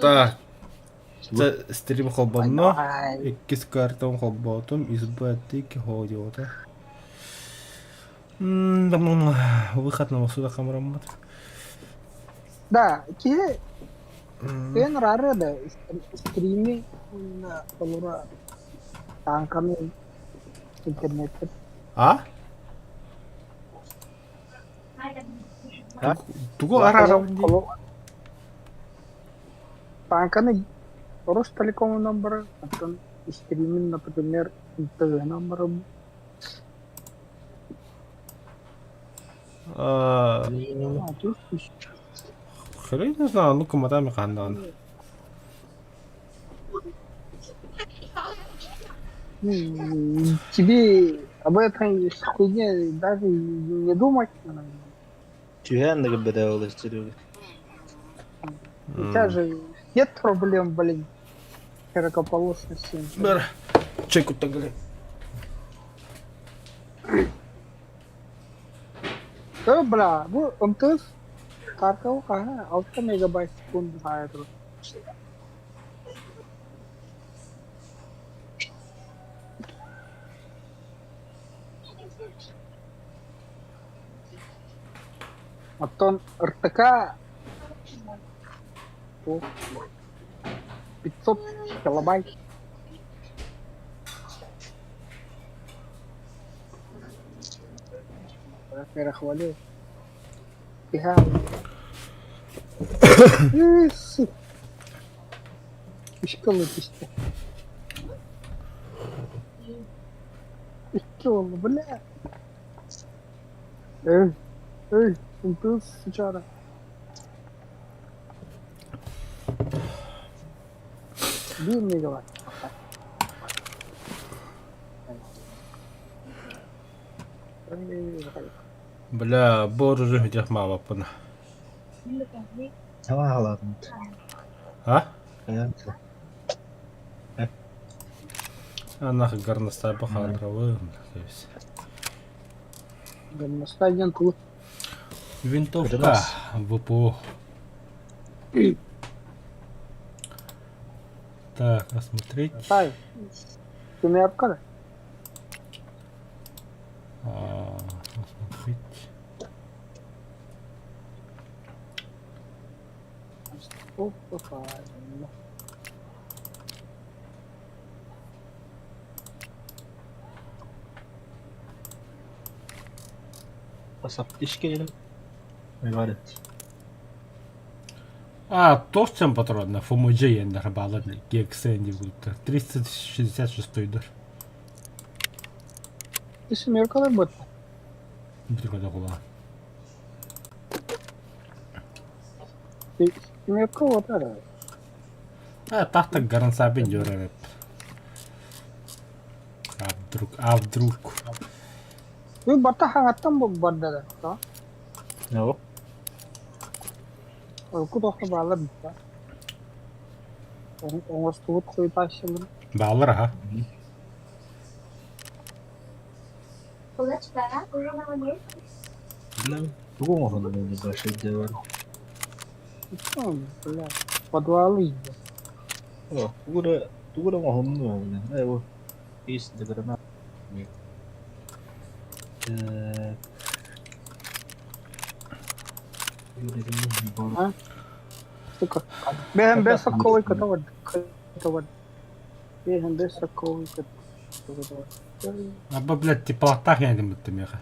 Так, стрим холбонно. Иккис картам холбоотум. Избатик хоодиота. Выход на посуда камераммыт. Да, киһи кыайан ыраарыа да стрими уонна толоро тааҥканы интернеттэн А? Тугу араарабын дии? Тааҥканы Ростелекомунан барар, оттон стримин, например, МТВ-нан барабын. Хрен не знаю, ну-ка мотами хаандаҕына. Тебе об этой хуйне даже не думать. Түһээн да көрбөтө ол Серега. У тебя же нет проблем, блин, широкополосности. Бер, чай куттан кэлин. Э, бля, бу МТС картал хаһа 6 мегабайт секунду хаайа турар. Оттон РТК 500 килобайт. Перехвалил. Икки ылы түстэ. Икки ылы, бля. Эй, эй, МТС сычара. Биир мегабайт. Бля, бу оружие бүтэх маабаппын. Салаалаатыммыт. А? Хайаан Анах горностайба хаалларабын. Горностай диэн тугу? Винтовка ВПО. Так, осмотреть. Тай. Семерка да? Осмотреть. Асаптишкелим. Говорит. А, тостем патронна, ФМЖ еннер балан ГКС не будут. 366 дор. Ты семеркалар бот. Бүтүкөдө кула. Семерка вот это. А, тахта гарансабин дёререп. А вдруг, а вдруг. Вы барта хаҥаттан барда да? No. Урукку тохто баалар да. Оҥостубут хуйпааччылар. Баалар аха. Бля, тугу оҥоһуннум большой бар. Бля, подвалы иде. О, тугу эрэ тугу эрэ оҥоһуннум бля. Э, ис дэгэрэмэ. Э, А? Сука. Бэһэн бэс сокковый кытавар. Кытавар. Бэһэн бэс сокковый кытавар. Аба, блядь, теплотах я не буду меха.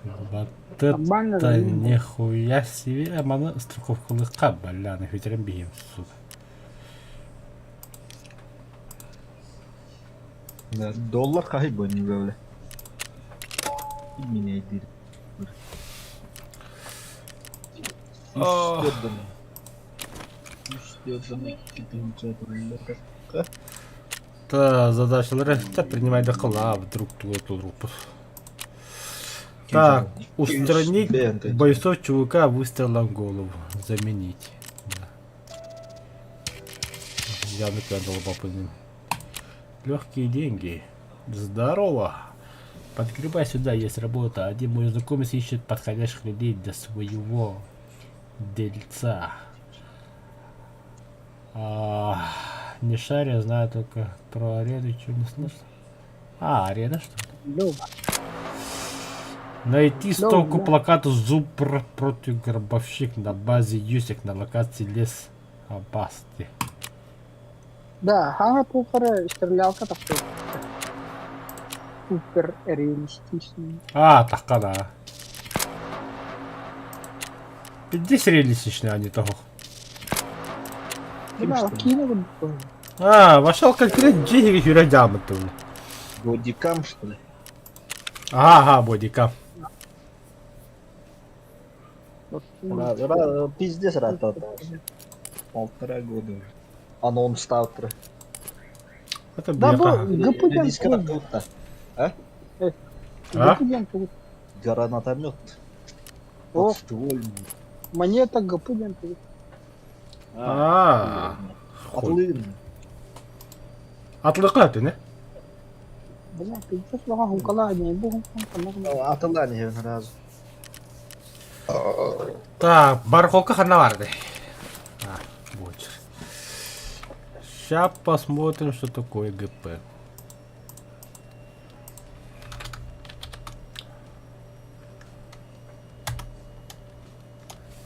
Вот это нихуя себе, маны страховкалыкка, бля, нахуйтерен биһиэм, сука. Да, доллар хаһый бу бля. Мине диир. Ох. Та задачалары та принимай да кыла, вдруг тугу Так, устранить бойцов ЧВК выстрелом в голову. Заменить. Да. Я напрягал легкие деньги. Здорово. Подгребай сюда, есть работа. Один мой знакомый ищет подходящих людей для своего дельца. А, не шарю, знаю только про арену, чего не слышал. А, арена что ли? Лёва. Найти стопку да. плакатов Зубр против гробовщик на базе Юсик на локации лес Абасти. Да, хаҥа туох эрэ стрелялка тахсыбыт. Супер реалистичный. А, такка да. Пиздец реалистичный, а не того. Да, киинэ курдук. А, вошел конкретно дьиэ хүрэ дьаамыт Бодикам, что ли? Ага, ага, бодикам. Пиздец ратата. Полтора года уже. Анонс завтра. Это Да, бу бляха. ГП диэн Релизка круто. А? ГП диэн тугу? Гранатомет. О. Подствольный. Монета ГП диэн тугу? А, Атлын. Атлыка ты, не? Бля, пиздец лаҕа хуҥкалаах диэн бу хуҥкалаах. Атылан иһэн сразу. Так, барахолка ханна барды. А, вот. Сейчас посмотрим, что такое ГП.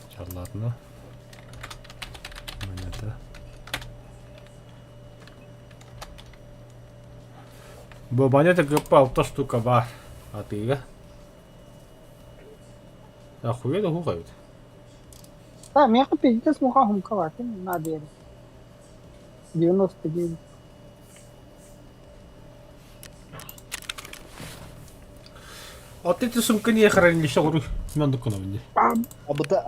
Сейчас, ладно. Монета. Бу монета ГП алта штука бар. Атыыга. Охуенно уһук эбит. Да, миэхэ пиздец муха хуҥкалаах наада 99. Вот эти сумка не хранилище говорю, мен дукуна Абыта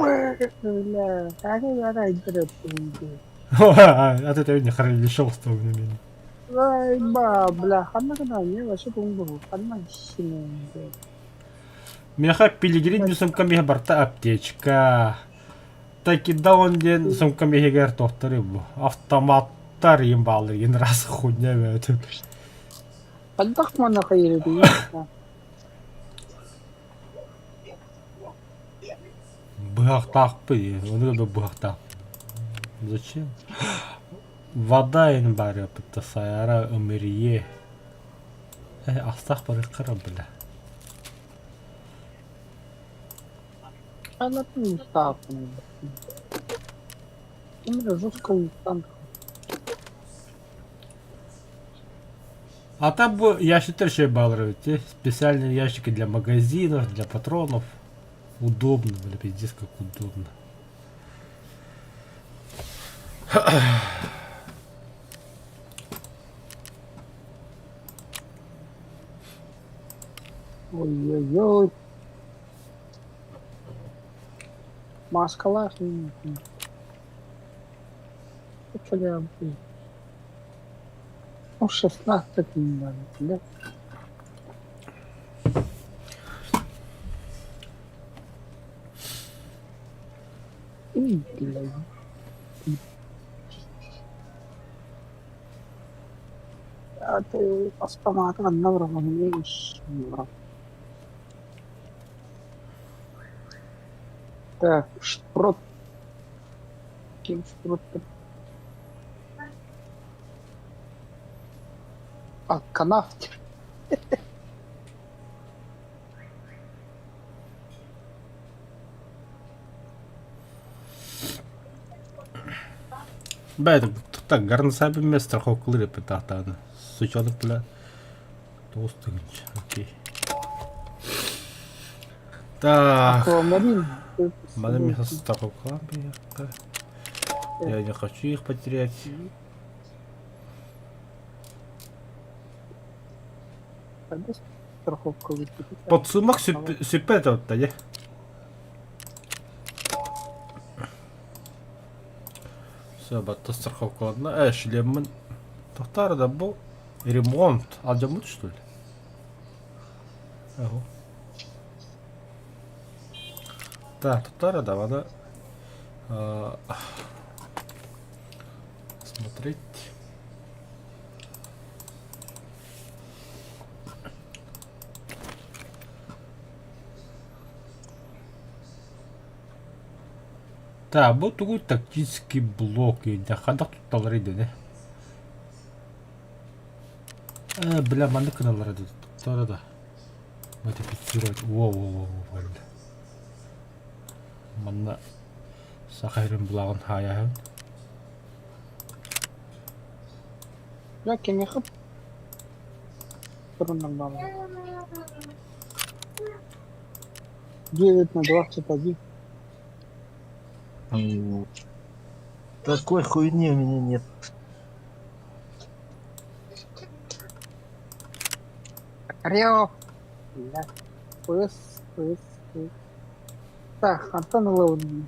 Бля, как я А ты не хранилище устроено. Ай, ба, бля, ханна гына, не вообще туҥ ханна синен. Миэхэ пилигрим сумка миэхэ барта аптечка. Такидаун диэн сумка миһигэр тохторы бу. Автоматтар им баалар ген раз хуйня бэт. Хайдах манна хайырый? Быһахтаахпый, ону да быһахтаах. Зачем? Вода ин бары пытта сайара ымырие. Э, астах бары кыра бля. Она не ставка. Именно жестко танк. А там бу ящиктер еще баллар Специальные ящики для магазинов, для патронов. Удобно, бля, пиздец, как удобно. Ой-ой-ой. Маскалаах Бля, Ну, 16 не надо, бля. И, бля. А ты автомат одновременно Так, шпрот. Кем шпрот? А, канавтер. Бля, так, гарнасабы страховкалары пытахтааны. Сучалык, бля. Толстый, окей. Так. Аквамарин. Надо мне страховка. Я не хочу их потерять. Страховка выкупить. Подсумок сүппэт отта, не? Все, батта страховка ладно. Э, шлеммин. Тохтар да бу ремонт. Алдьаммыт что ли? Ага. Так, тохтар да надо смотреть. Так, бу тугу тактический блок диэн хайдах тутталлар дэнэ? Э, бля, маннык гыналлара дии. Туттара да. Модифицировать. Во-во-во, бля. Манна саха сирин былааҕын хаайаһын. Бля, кимиэхэ туруннар бааллар? 9 на 21. Такой хуйни у меня нет. Рео. Бля. Пыс, пыс, пыс. Так, Антон Лоуди.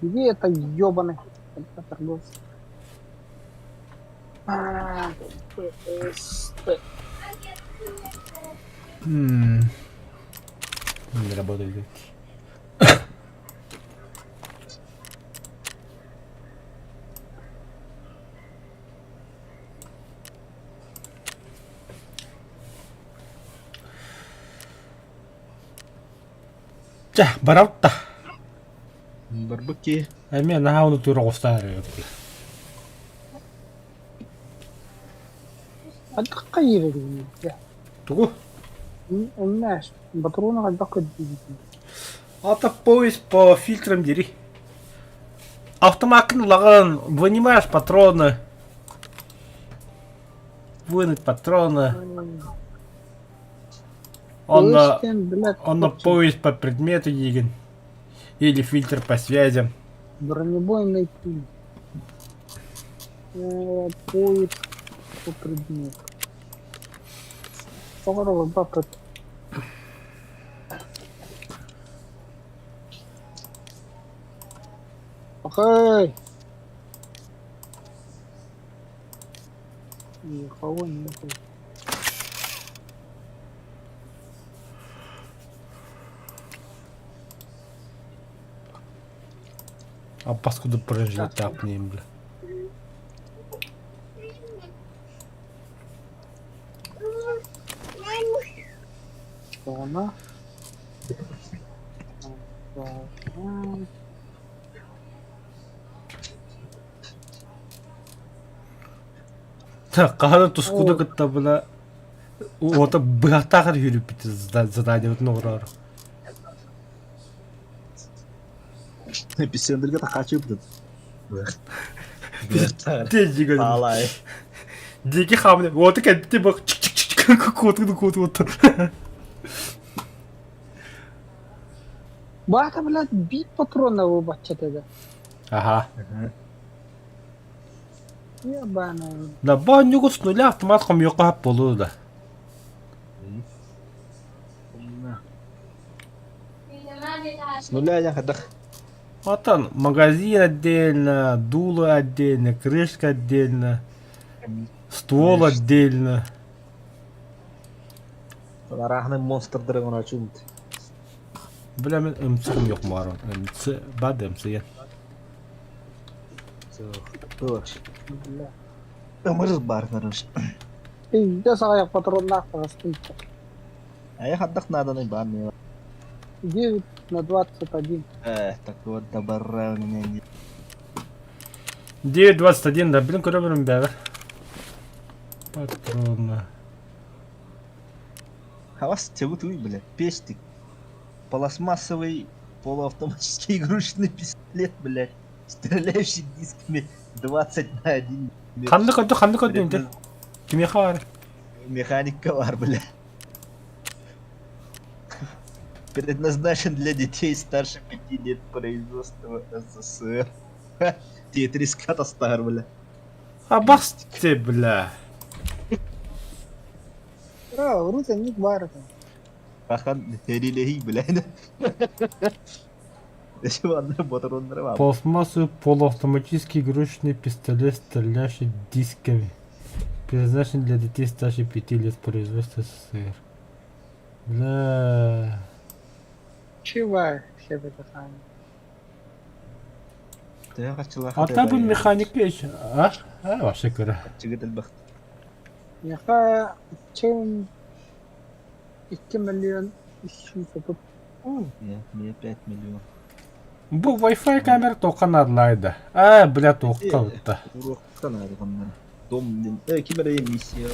Где это ёбаный торговец? А, П, С, П. Не работает. Чэ, баралта. Барбыки. Эмиэ наһаа унутуур оҕустаах эрэ Хайдахха иирэрий? Тугу? Эмнэ ботуруона хайдах көрдүүгүтүй? Ата поиск по фильтрам дери. Автомаккын ылаҕын, вынимаешь патроны. Вынуть патроны. Онно, онно поиск по предмету диигин. Или фильтр по связям. Бронебойный пуль. Поиск по предмету. Тоҕо баппыт. Окей. Никого нету. А паскуда бронежилет ним, бля. Зона. Зона. Так, хаһан тускуну кытта бына уота быһахтаахар үһүрүппүт заданиебытын оҥороору. Писсендерге тахаачы быт. Тиэдьигэн. Таалай. Диэки хаамны. Уота кэлбити бах куотуну куоту уоттар. Баата, блядь, биир патрона баччата да. Аха. Ебаная. Да баанньугу с нуля автомат хомуйуохха сөп буолуо да. С нуля я ходах. Отон магазин отдельно, дуло отдельно, крышка отдельно, ствол отдельно. Арахны монстрдары оҥорочумт. Бля мин ымсы хомуйуох МЦ, бад МЦ. Бля. Ымырыз бар короче. Пиздец аҕыйах патроннаах таҕыстым. А я ходах надо бар не. 9 на 21. Эх, такого добра у меня нет. 9.21, да, блин, көрөбүрүм бэҕэ. Патрона. А вас тягут вы, бля, пестик. Пластмассовый полуавтоматический игрушечный пистолет, блядь, стреляющий дисками 20 на 1 метр. Ханнык көрдү, ханнык көрдү инте? Кимиэхэ баар? Механик ковар, бля. Предназначен для детей старше 5 лет производства СССР. Тетрис стар, бля. Абас те, бля. Бра, урут эмиэ баар этэ. Ахан терилеһий, бля. Аны ботуруоннары баар. Пластмассовый полуавтоматический игрушечный пистолет, стреляющий дисками. Предназначен для детей старше 5 лет производства СССР. Бля. Чего себе такая? А там бы механик печь. А? А, вообще кыра. Миэхэ чем 2 миллион 330. Мне 5 миллионов. Бу Wi-Fi камера туохха наадалаай да? Аа, бля, туохха ытта. Уруокка наада ханна. Дом диэн. Э, ким эрэ миссия.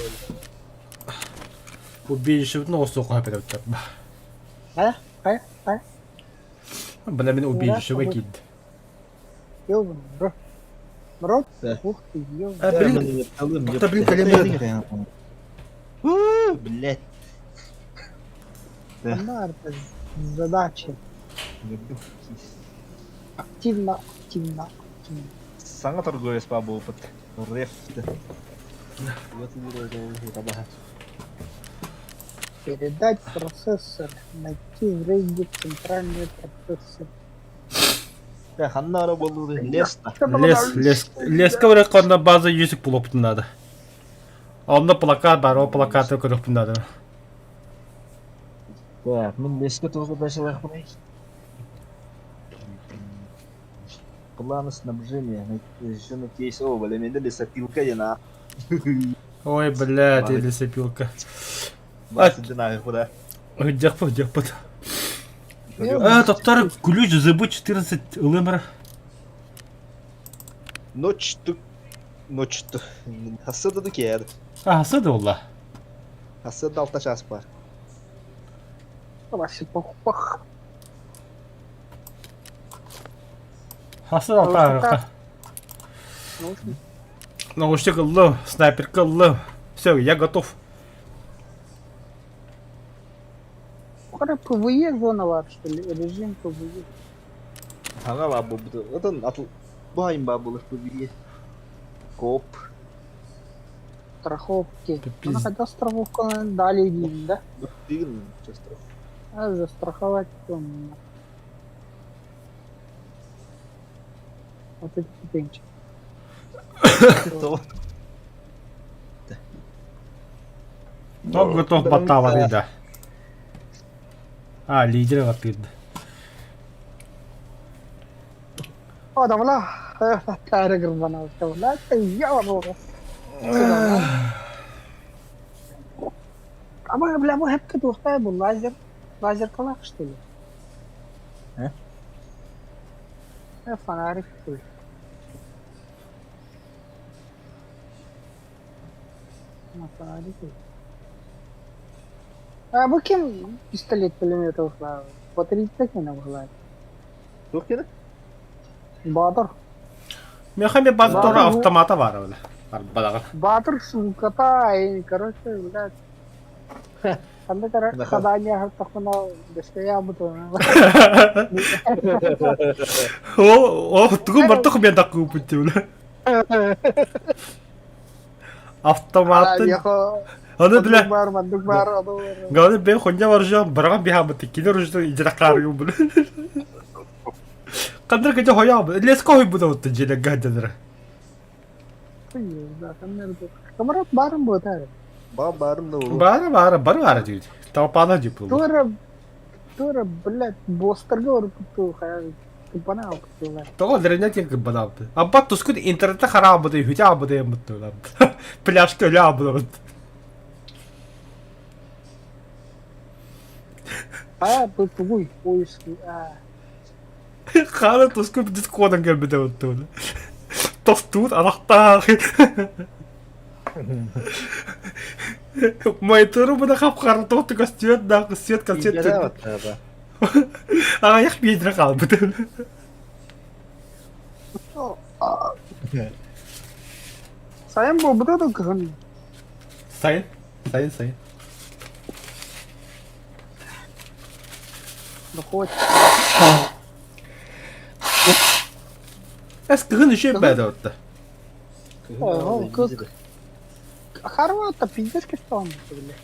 Убежищебытын оҕустуохха сөп А? А? А? Бля, мин убежищеба киирдим. Ёбаный, бро. Бро? Да. Ух ты, ёбаный. А, блин, Блин, блин, коллега. Блять. Да. Она это задача. Активно, активно, активно. Саҥа торговец баа буолбут. Реф. Передать процессор. Найти в рейде центральный процессор. Да, ханна ара буоллу лес Лес, лес, леска барыахха база юсик булуохпутун наада. Онно плакат баар, ол плакаты көрүөхпүн наада. Так, мин леска туох задачалаахпыный? Планы снабжения. Еще кейс. О, бля, менде лесопилка диэн а. Ой, блядь, лесопилка. Бас динағы куда? Дьахпыт, дьахпыт. А, тоттор ключ ЗБ-14 ылымыр. Ночь ту... Ночь ту... Хасса да кээр. А, хасса да буолла. Хасса да алта час бар. Вася пах-пах. Хасса да алта Наушник ыллым, снайперка ыллым. Все, я готов. Хара ПВЕ зона бар, что ли? Режим ПВЕ. Хаҥа баа буолбут. Отон атыл... Баайым баа буолар ПВЕ. Коп. Страховки. Она хотя страховку дали да? Дигин страх. А застраховать он. Вот эти ступенчики. То. Топ готов баттаабатый да. А, лидер баттыыр. О, да бла. Тары гырбана. Бла, я А бля, мы хэпкэ туохтай бу лазер. Лазер калах, что ли? Э? Э, фонарик, что ли? На фонарик. А бу ким пистолет пулемет ылла? Батарейка кene буолла. Туох кene? Баатыр. Миэхэ эмиэ баар тура автомата баар бile. Барбадаҕын. Баатыр сууката, короче, блядь. Ханна задание аһартахпына бэскэйэ О, о, тугун барта мен таккыыппыт дии Автоматын. Аны бile. Бар, мандык бар, Ганы бен хонья баржа бараган биһаабыт килер уже идера карыгын бile. Кандыр кече хоя леска хой буда отты желе гаджанра. Камарат барым буотар. Ба барым да ол. Бары бары бары бары дейт. Толпана деп бұл. Тура тура, блядь, бостарга орпуту хая купана купила. Тоҕо дэрэнэ тиэн кыббанаабыт. Аббат тускун интернетте хараабыты, хүтэ аабыты эммыттыылар. Пляжка өлө аабыт. А, тугуй, поиск. А. Хаана тускун дискодан кэлбитэ оттуун. Тостуут анахтаах. Майтыры бына хап-хара тоқту костюет да свет концерт. Аяқ бедре қалбыт. Сайын буолбута да кыһын. Сайын, сайын, сайын. Дохуот. Эс кыһын үшө бәдэ отта. Харвата пиздец кестон, бля.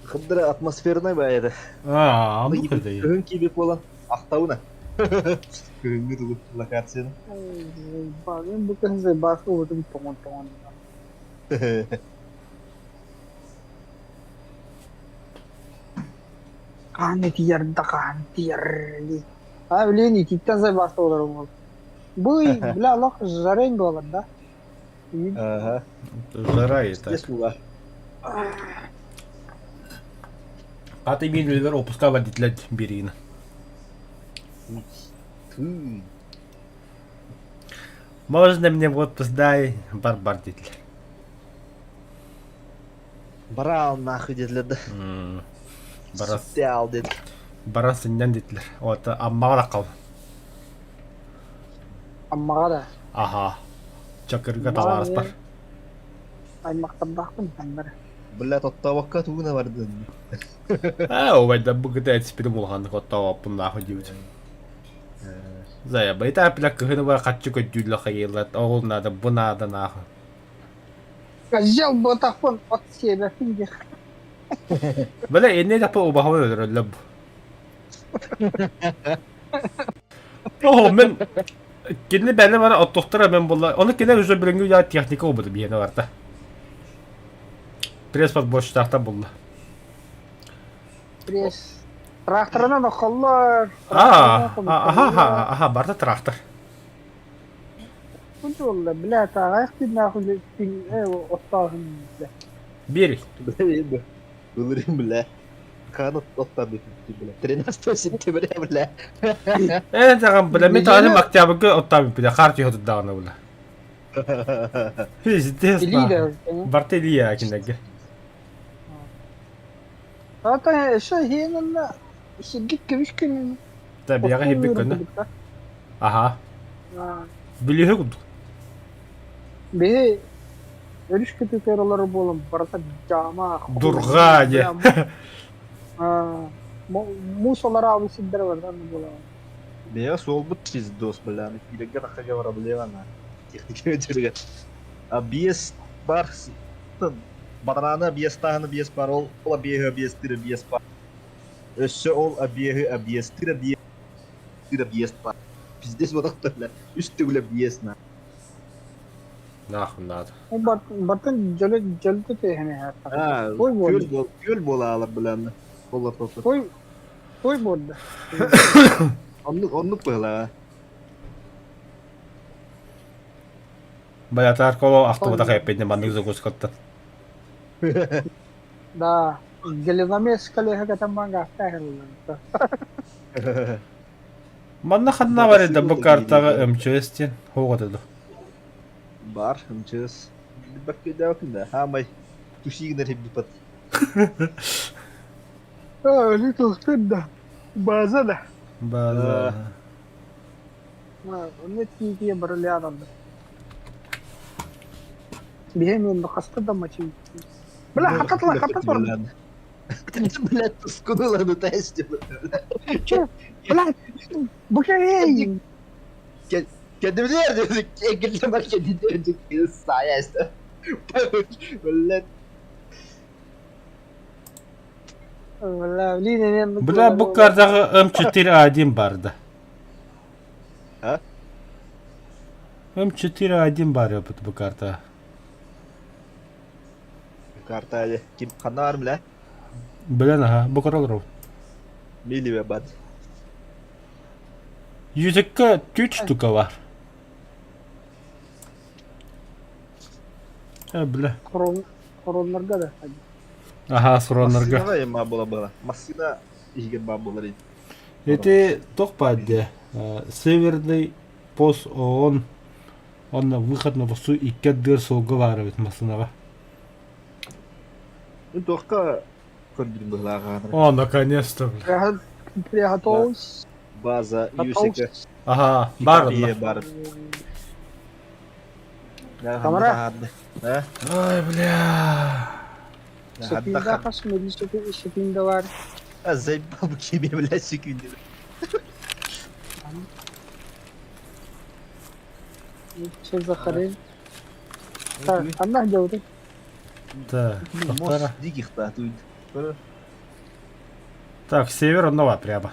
Хындыра атмосферный баайда. Аа, оннук да. Кыһын киибит буолан ахтауна. Кыһыҥҥы тугу локацияны. Заебал, бу кыһын заебался отын тоҥон тоҥон. Хаан итийэр да хаан итийэр дии. А, блин, ититтэн заебался олорор Бу, бля, олох жарень буолар да? Ага. Жара и так. Здесь Аты мин үлэлэр опуска водителя бириин. Тыы. Можно мне в отпуск дай, бар-бар диэтилэр. Бараал нахуй диэтилэр да. Бара Сүттэал диэтилэр. бара сынньан диэтилэр. Вот Аммаҕа да Аммаҕа да. Аха. Чакырга Аммаҕа табаарыспар. эмиэ аймахтардаахпын ханнары. Блядь, оттообокко тугуна бардын. Ээ, убайдар бу кыта этиспитим улаханнык оттообоппун нахуй диэбит. Зая, байта бля кыһыны бар хаччы көддүүллэ хайыыллар, ол надо, бу надо нахуй. Козел буотахпын от сиэбэппин диэх. Бля, инне тапа убаһабын өлөрөллөр бу. Оо, мен кини бэлэ бара оттохтора мен була. Оны кини уже билиҥҥи я техника убыты биһиэнэ барта. Пресс подборщиктаахтар булла. Пресс. Тракторынан охоллор. Аа, аха, аха, барта трактор. Кунту болла, бля, таҕайах күннээх күн оттооһун бля. Бири. Былырыын, бля. Хаан оттоон бүппүт, бля. 13 сентября, бля. Ээ, таҕам, бля, мен таҕаным октябрьга оттоон бүппүтэ, хаар түһэ турдаҕына, бля. Пиздец, Илии да. Барта илии кинилэргэ. Ата өссө иһин онно сиргит көмүс күнүн Да, биэҕэ иһиппит көнө. Аха. Бүлүүһэ курдук. Биһи өрүс көтүтэр олорор буолан барыта дьаама Дурҕаа диэ. Муус олораабы сирдэрэ барыта буолан. Бэйэ суолбут пиздос, бля, киирэргэ тахсарга проблема на. Техника өтөргө. А биэс бар Бадарааны биэстааһыны биэс бар, ол объеһы объезтыыр объезд бар. Өссө ол объеһы объезтыыр объезтыыр объезд бар. Пиздец бодохто бля. Үс төгүл объезд на. Нахуй надо. Бартын дьөлө дьөлтө түһэн А, Ой күөл бол күөл буолаалар бля. Болла просто. Ой, ой буолда. Оннук оннук быһылаа. Балятар коло ахтыбатах эппитин маннык закускаттан. Да, Геленомес коллега катаман гафта Манна ханна бар да бу картаҕа МЧС диэн хоҕото ду. Бар МЧС. Баккыдаакын да хаамай тушигнер хиббипат. Өлі тоқтын да. База да. База. Онно тиийэ барылаан Биһиэм уонна хаста да мачый. Бля, хататла, хататла. Блядь, тускунула на тесте. Че? Бля, бу кэрэй. Кэдимилэр кэллэмэр кэдимилэр саайаста. Блядь. Бля, блин, Бля, бу картаҕа М4А1 барды. А? М4А1 баар эбит бу карта. Карта ким ханна бар бля? Билэн аха, бу кара олорор. Миливе бат. Юзекка түөрт штука бар. Э, бля. Хороннарга да. Аха, суроннарга. Массыынаҕа ема була была. Массыына иһигэр баар буолар ини. Ити туох баар дии, Северный пост ООН уонна выход на босу икки ардыгар суолга баар эбит массыынаҕа. Ну туохха көрдүрүн быһылаах аҕанара. О, наконец-то, бля. Приготовился. База Юсика. Ага, бар онно. Бар. Камара. А? Ой, бля. Секунда хас секунда бар. А заебал бы тебе, блядь, секунды. Че захарин? Так, ханна дьоуты? Да, Мост диких татует. Так, север онно прямо.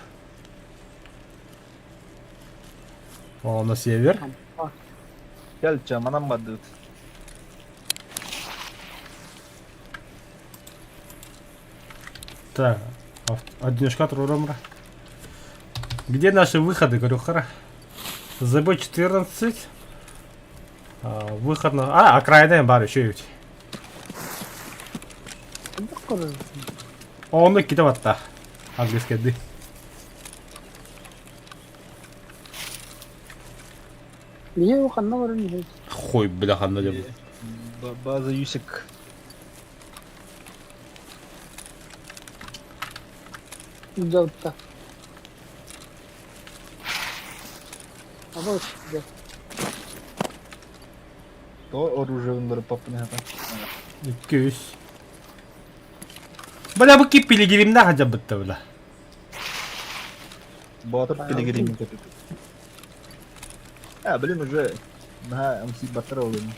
О, на север. Кэлчэ, манан бардыбыт. Так, одиночка турурамра. Где наши выходы, говорю, хара? ЗБ-14. А, выход на... А, окраина бар еще ведь. Оны китеп атта. Английский ди. Биһиги ханна баран иһэбит? Хуй бля ханна дьэ. База Юсик. Дьалта. Аба дьэ. То оружие ындырып паппын 200. Бля бу ки пилигримнэ хадьабытта бля. Боотур пилигрим көтүт. А, блин, уже наһаа ымсыйбаттар ол ини.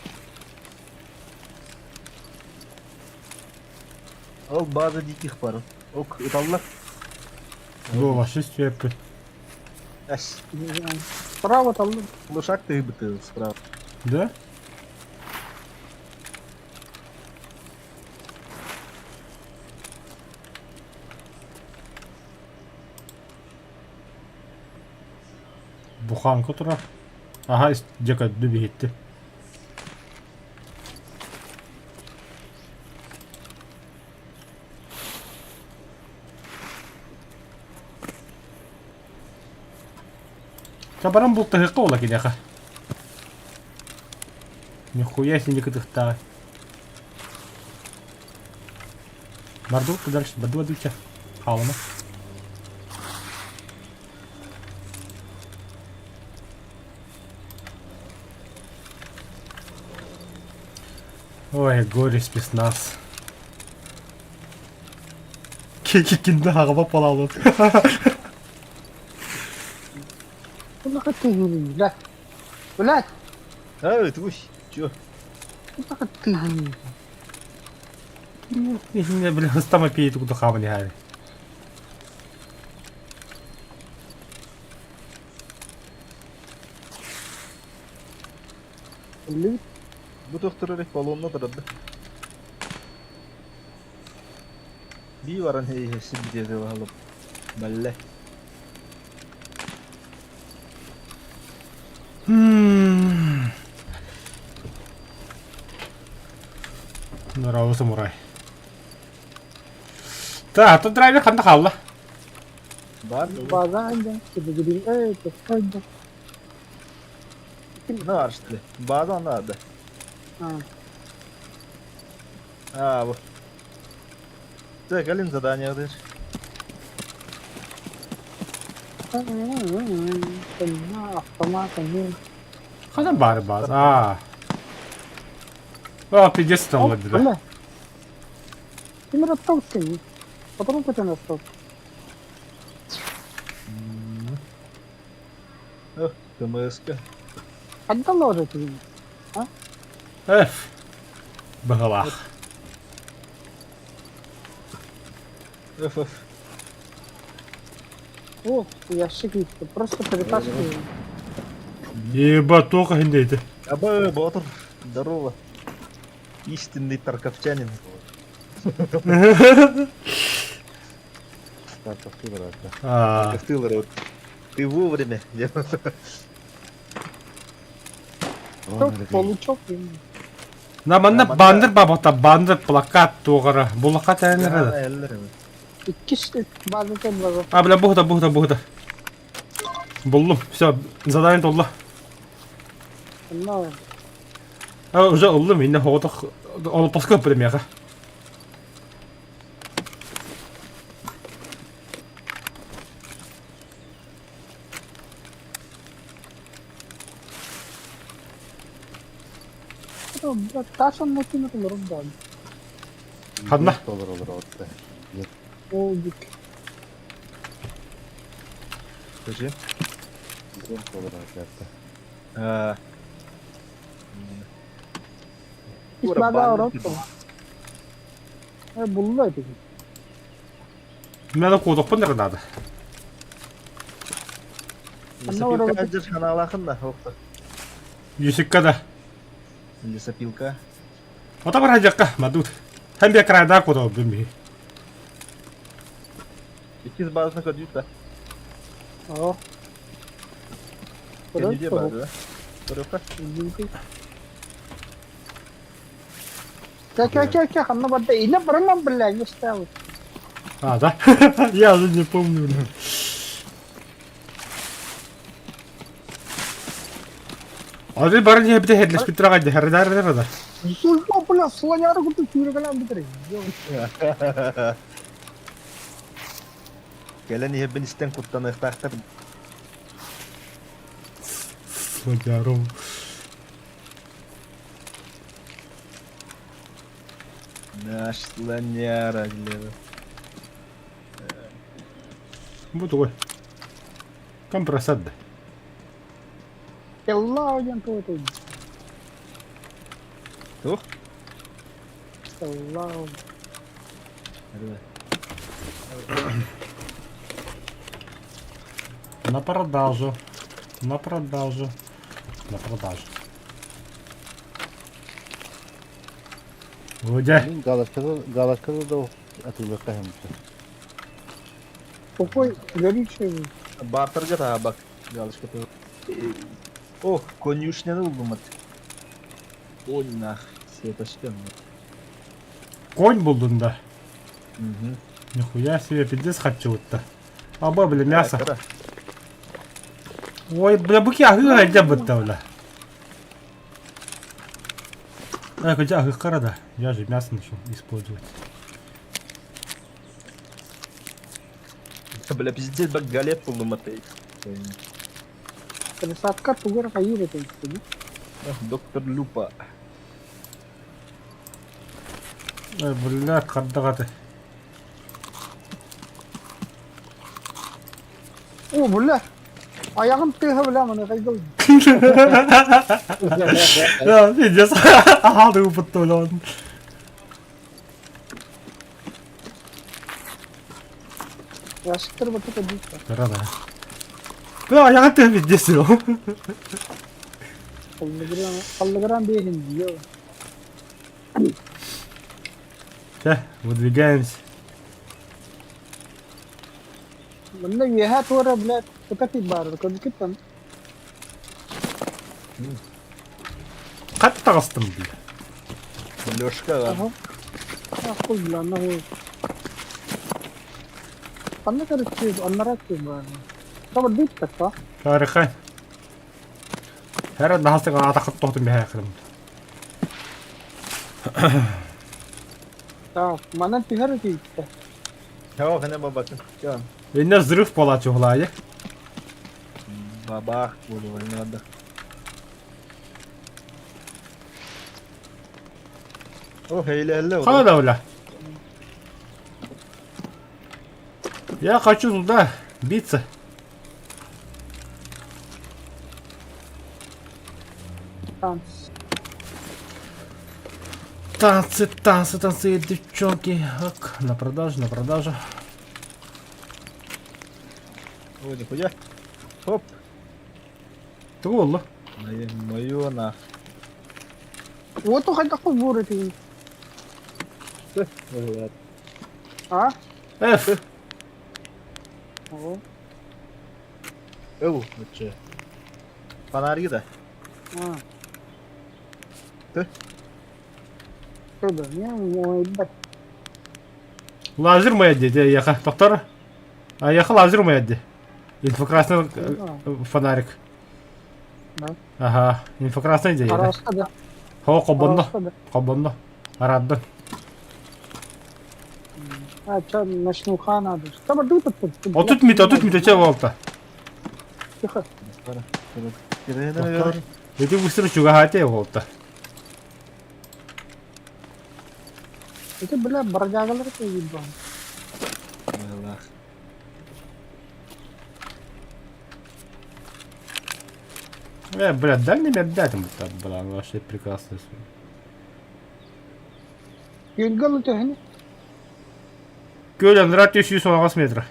Ол база диких бар. Ок, ыталлар. Бу вообще сүөппүт. Әс. Справа таллым. Лошак тыйбыты справа. Да? Буханка турар. Аха, дьэ көрдү биһитти. Чабаран бултаһыахха буола киниэхэ. Нихуя себе кытыхтааҕый. Бардыбыт да дальше, бардыбыт дальше. Хаалыма. Ой, горе спецназ. Кикинді ағаба балалы. Куда ты, блядь? Блядь! Эй, туй, чё? Куда ты? Бля, ыстама пейді куда хабы не хари. Бу тохторор баллонна турарда. Бии баран сибдиэти баһылып. Балле. Здорово, самурай. Так, тут драйвер ханна хаалла. Бар. База да. Не аршты. База надо. А, вот. Так, Алин задание дышь. Автомат, Ханан баар баар. Аа. О, пиздец там бля. Тимир оттал Потом потом оттал. Ох, ТМС-ка. Отдал уже тебе. А? Эф. Багалах. Эф, эф. О, ящик просто перетаскиваю. Еба, только хиндейді. Аба, Батыр, здорово. Истинный тарковчанин. Тарковтылар, Ты вовремя. Получок. На манна баннер бабата, баннер, плакат туғара. Булака тәнер. Иккис база база. А, бля, бугда, бугда, бугда. Буллум, все, задание толла. Но. А, уже уллум, инне хоғытық, оны паска премияға. Тас оннотун олорун да. Ханна. Ол бүк. Скажи. А. Ис бада орот. Булла эти. Мен кодоппун дер надо. Лесопилка жер ханалахын да, оқта. Юсикка да. Лесопилка. Ота бар хажакка, мадут. Хәм бе крайда кодо бими. Иккис базына көрдүт да. О. Кенеде бар, да? Көрөккө. Кэ кэ кэ кэ ханна барда иле бараман билля не ставил. А, да? Я уже не помню. бля. Аны бары диэбитэ херлеспиттэр аҕай дьаһардар да. Суйба, бля, слоняра курдук сүүрэкэлээн бүтэрэй. Кэлэн иһэрбин истэн куттаныахтаахтар. Слоняру. Наш слоняра, глеба. Бу тугуй? Компрессор да. Теллау диэн тугу этэй? Туох? Теллау. На продажу. На продажу. На продажу. Дьэ. Мин галочката галочката да атыылыахха иһэммитэ. Какой горючий Бартерга таабак галочката. Ох, конюшняны булдум ат. Ой, нах, сеточка. Конь булдун да. Угу. Нихуя себе, пиздец харчыбытта. Аба, бля, мясо. Ой, бля, быки аһыы илдьэ бытта, бля. Эх, хотя аһыы да. Я же мясо начал использовать. Бля, пиздец, бак галет булдум ат. Пересадка тугар хайыр этэй. Доктор Люпа. Ой, бля, хардагаты. О, бля. Айаҕым тыаһа бля маны хайдал. Да, пиздец. Аха, ты употолен. Ящиктар бата кадита. Да, да. Бля, айаҕын тыаһа пиздец. Аллыгыран аллыгыран биэһин диё. Все, выдвигаемся. Манна үөһэ туора, блядь, кытатый баар, көрбүкүт там. Хат таҕыстым, бля. Лешка, Аха. Ахыл, бля, анна Ханна көрүччү, аннара баар. Табар дыйт такка. Тарихай. Her нахастык атақыт тоқтым бэһэ кырым. Так, манан түһэр тиийдэ. Joo, хene бабакын. Joo. Инне взрыв буолааччы уһулаайы. Бабах буолуо надо. О, хейлелле. Хана да бля. Я хочу туда биться. Танц. Танцы, танцы, танцы, девчонки. Так, на продажу, на продажу. О, нихуя. Хоп. Тугу буолла? Мою на. Уоту хайдах бур этий? А? F. О. Ыл, оче. Фонарь да. А. Ты? Что Не, ой, ебать. Лазер моя дядя, яха. Доктор? А яха лазер моя дядя. Инфракрасный фонарик. Да. Ага, инфракрасный дядя. Араска да. Хо, хобонно. Араска да. Хобонно. Араддан. А, что, ночнуха надо. Что тут тут? Отут мит, отут мит, че болта. Тихо. Доктор. Эти быстро чугахате болта. Это, бля, бродягалар это ебан. Бля, дай мне отдать ему там, бля, вообще прекрасно. Юлгал өтөһүн. Көл андра 318 метра.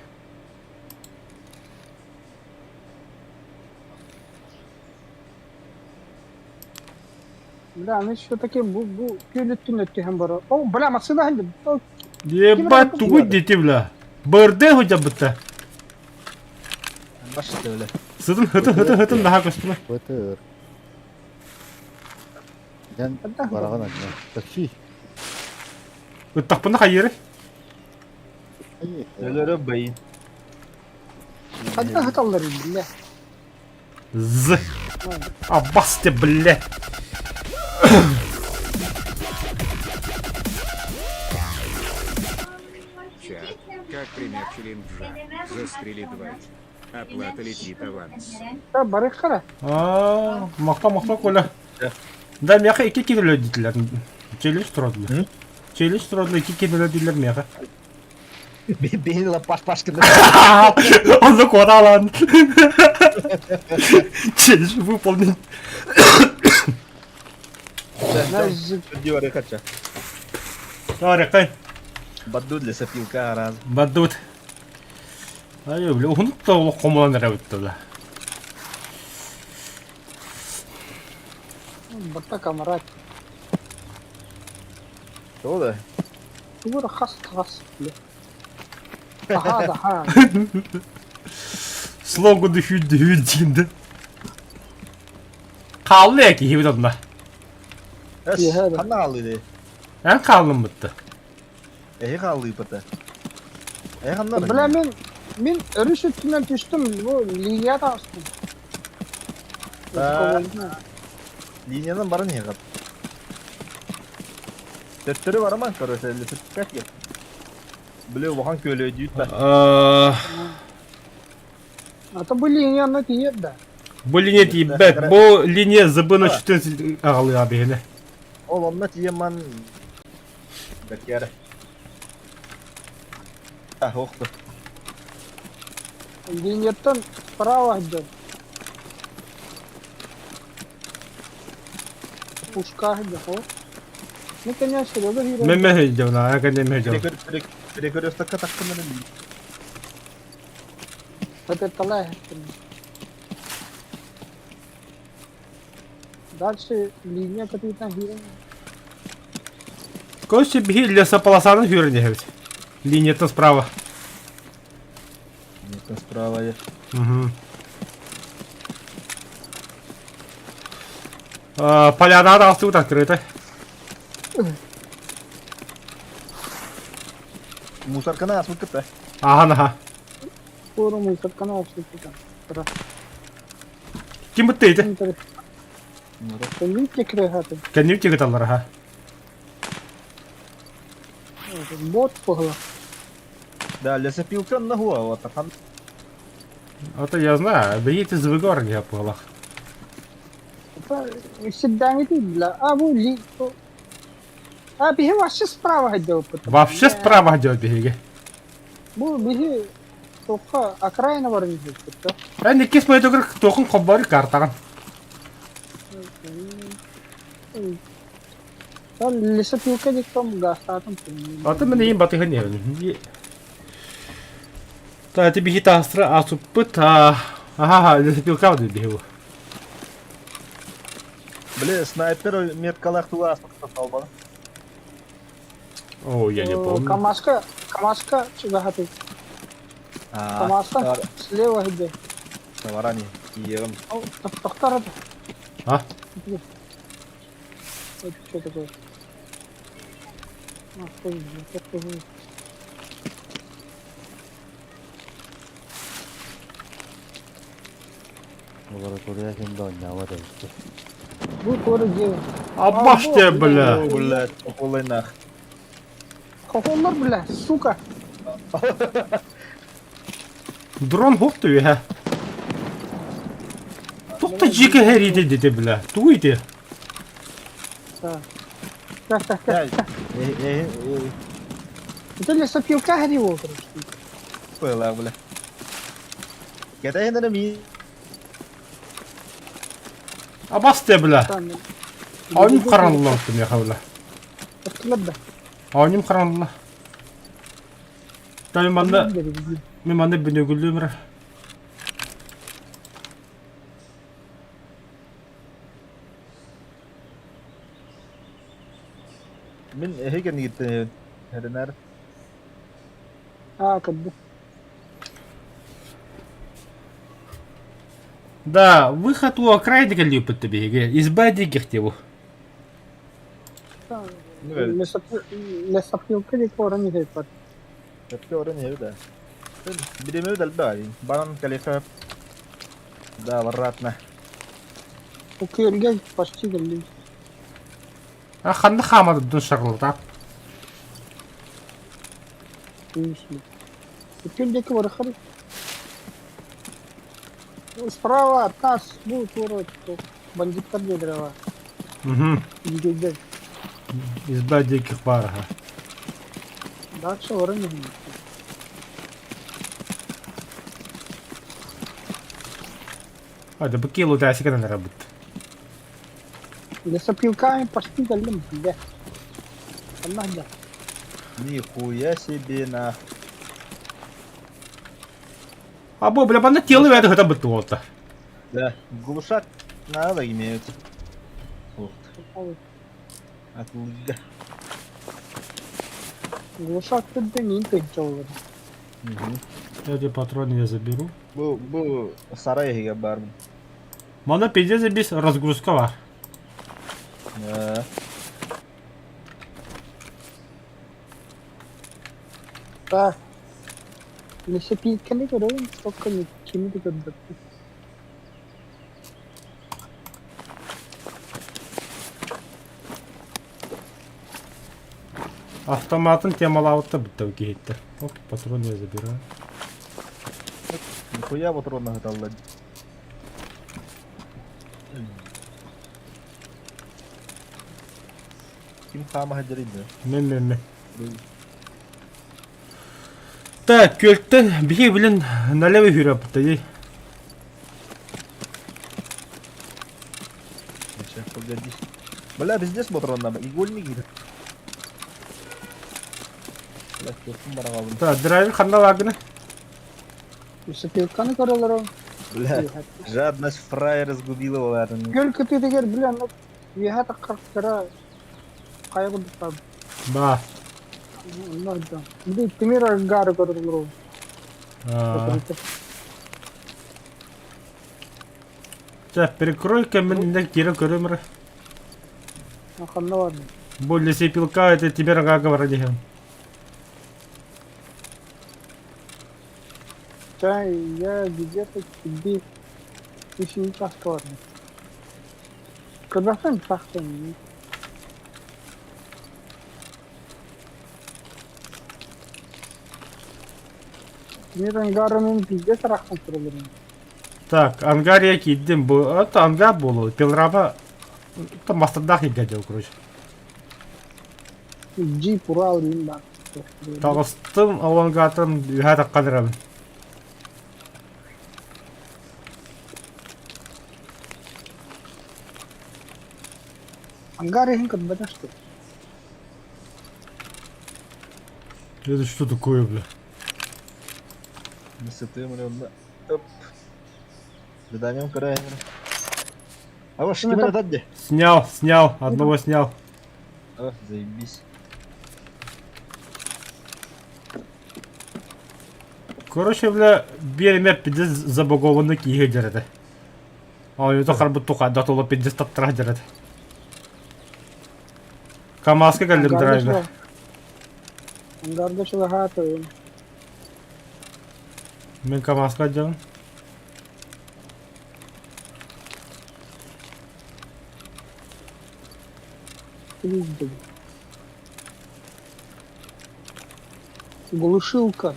Бля, аны все-таки бу бу күөл өттүн өттүһэн бара. О, бля, массыына ханды. Ебать, тугуй дети, бля. БРД хотя бы то. Башты, бля. Сытын, хытын, хытын, хытын, наха көстүмэ. Бытыр. Дэн бараҕын анньа. Такси. Ыттахпына хайыры. Өлөрө бэйин. Ханна хаталлар бля. З. Аббас ты, блядь! Чат, как пример челленджа. Застрели двоих. Оплата летит аванс. Да, барыхара. Аа, махта махта Коля. Да, миэхэ икки кило диэтилэр. Челлендж туруордулар. Челлендж туруордулар икки кило дииллэр миэхэ. Бэйин ыла паш-паш гына. Онно куотаалаан. Челлендж выполнен. Диоры хача. Тарихай. Бадду для сопилка раз. Баддут. Ай, бля, уһунук да олох хомулан эрэбит да. Барта камарат. Что да? Тугура хас хас. Аха да ха. Слоганы хүндү хүн диинде. Хаалла ээ киһибит онно. Ханна хааллы дии? Эн хааллыммытты. Эһи хааллыыппыта. Эһи ханна Бля мин мин өрүс үттүнэн түстүм бу линия таҕыстым. Линиянан баран иһэҕит. Төттөрү бараман короче, лесопилка кет. Били улахан күөлөйдүүт да. А то бу линия онно тиийэр да. Бу линия тиийбэт. Бу линия зыбына чүтэн аҕалыа биһине. Ол онно тиийэн бэккэрэ. А, охту. Линияттан справа идет. Пушка идет. Ну, конечно, Серега киирэн. Мен мөһүйдüm, на, кэннэ мөһүйдüm. Перекрестокка тахтым Вот Дальше линия капитан киирэн. Короче, биһи лесополосаны хүрэн иһэбит. Линията справа. Линията справа. Угу. Поляна тут открыта. Мусорканы аспыт кытта. Ага, ага. Скоро мусорканы аспыт кытта. Ким бытты ити? Кэнним текрехаты. Кэнним текеталлар, ага. Бот погла. Да, лесопилка нагуа, вот там. Это я знаю, бейте звыгор не погла. Сиддаҥ А бу ли А биһи вообще справа идет. Вообще справа идет биһиги. Бу биһи тоққа окраина бар биһи. Эн иккис мөйдөгөр тоқын хоббары картаҕын. Лесопилка диктом гастатым. Аты мен иин батыһын иһэбин. Та ти биһи таастра асуппыт аха лесопилка биһи бу. Бля, снайпер меткалах тула аспыт О, я не помню. Камашка, Камашка чугахаты. Камашка слева где? Таварани, киевом. Тохтар это. А? Это что такое? А, что это? Лаборатория ким да оонньообот эбит. Бу туора дьиэ. Абаш те, бля. Блядь, полый нах. Хохоллар, бля, сука. Дрон хоқту үһэ. Тухта жике хәрите дете, бля. Тугу ити? Так. Так, так, так. Это лесопилка горела, короче. Пыла, бля. Кэтэһин эрэ мии Абас те, бля. Оонньум харанылла миэхэ, бля. да. Оонньум харанылла. Та манна мен манна бүнөгүллүмөр. Мин эһиги кэннигиттэн эрэнэр. А, как бы. Да, выход у окраины кэллииппит биһиги. Изба диэки бу. Лесопилка диэки оран иһэйпат. Сөпкө орон иһэбит да. Бириэмэ дэлбэ баран калифа. Да, обратно. Күөлгэ почти кэллим. А ханна хаамадын шарлата? Күөл диэки барыххар. Справа от нас будут ворот. Бандиттар диэдэрэ Угу. Дикийдэр. Изба диких бар, ага. Дальше орын иһин. А, да быки лутасика на работу. Лесопилками почти кэллим, бля. Ханна да. Нихуя себе на. А бо, бля, бана тело это хотя бы то-то. Да, глушак надо иметь. Вот. Отлыга. Глушак түрден ең тынчы Угу. Эти патроны я заберу. Бу, бу сарай иһигэр баармын. Мана пиздец без разгрузка бар. Да. Да. Лесопилканы көрөбүн, только кими да көрбөппүн. Автоматын темалаабытта бүттэ киһиттэр. Оп, патрон я забираю. Нихуя патронна сыталлар. Ким хаама сылдьар да? Мен мен мен. Так, күөлтэн биһи билин налево хүрөппүт дии. Сейчас, погоди. Бля, пиздец патронна. Игольник киирэр. Бля, туохпун бараҕабын. Так, драйвер ханна лагына? Лесопилканы көрөлөр. Бля, жадность фраера сгубила оларын. Күөл кытыытыгар бля, ну, үөһэ таххар хайа курдук Ба. Онно Бу тимир ангары көрөлөр. А. Чэ, перекрой-ка мин иннэ киирэн көрүм эрэ. Ханна бар. Бу лесопилка это тимир ага говорили. Чай, я где-то тебе еще не повторно. Казахстан пахтан. Тимир ангарымен пиздец арахсан тураларын. Так, ангария киирдим. Бу это ангар буолуо. Пилорама там мастардаах игэ дьыл, короче. Джип Урал деймін бар. Таҕыстым, ол ангартан үһэ таххан эрэбин. Ангар иһин көрбөтө что? Это что такое, бля? Сытым Оп. Заданием көрөйүн. А вот что это где? Снял, снял, одного снял. О, заебись. Короче, бля, биэр эмэ пиздец забагованный киһи дьэр этэ. Оонньута харбыт туха тула пиздец таптара дьэр этэ. КамАЗка кэллим драйвер. Ангарга чулаха Мин КамАЗка дьон. Глушилка.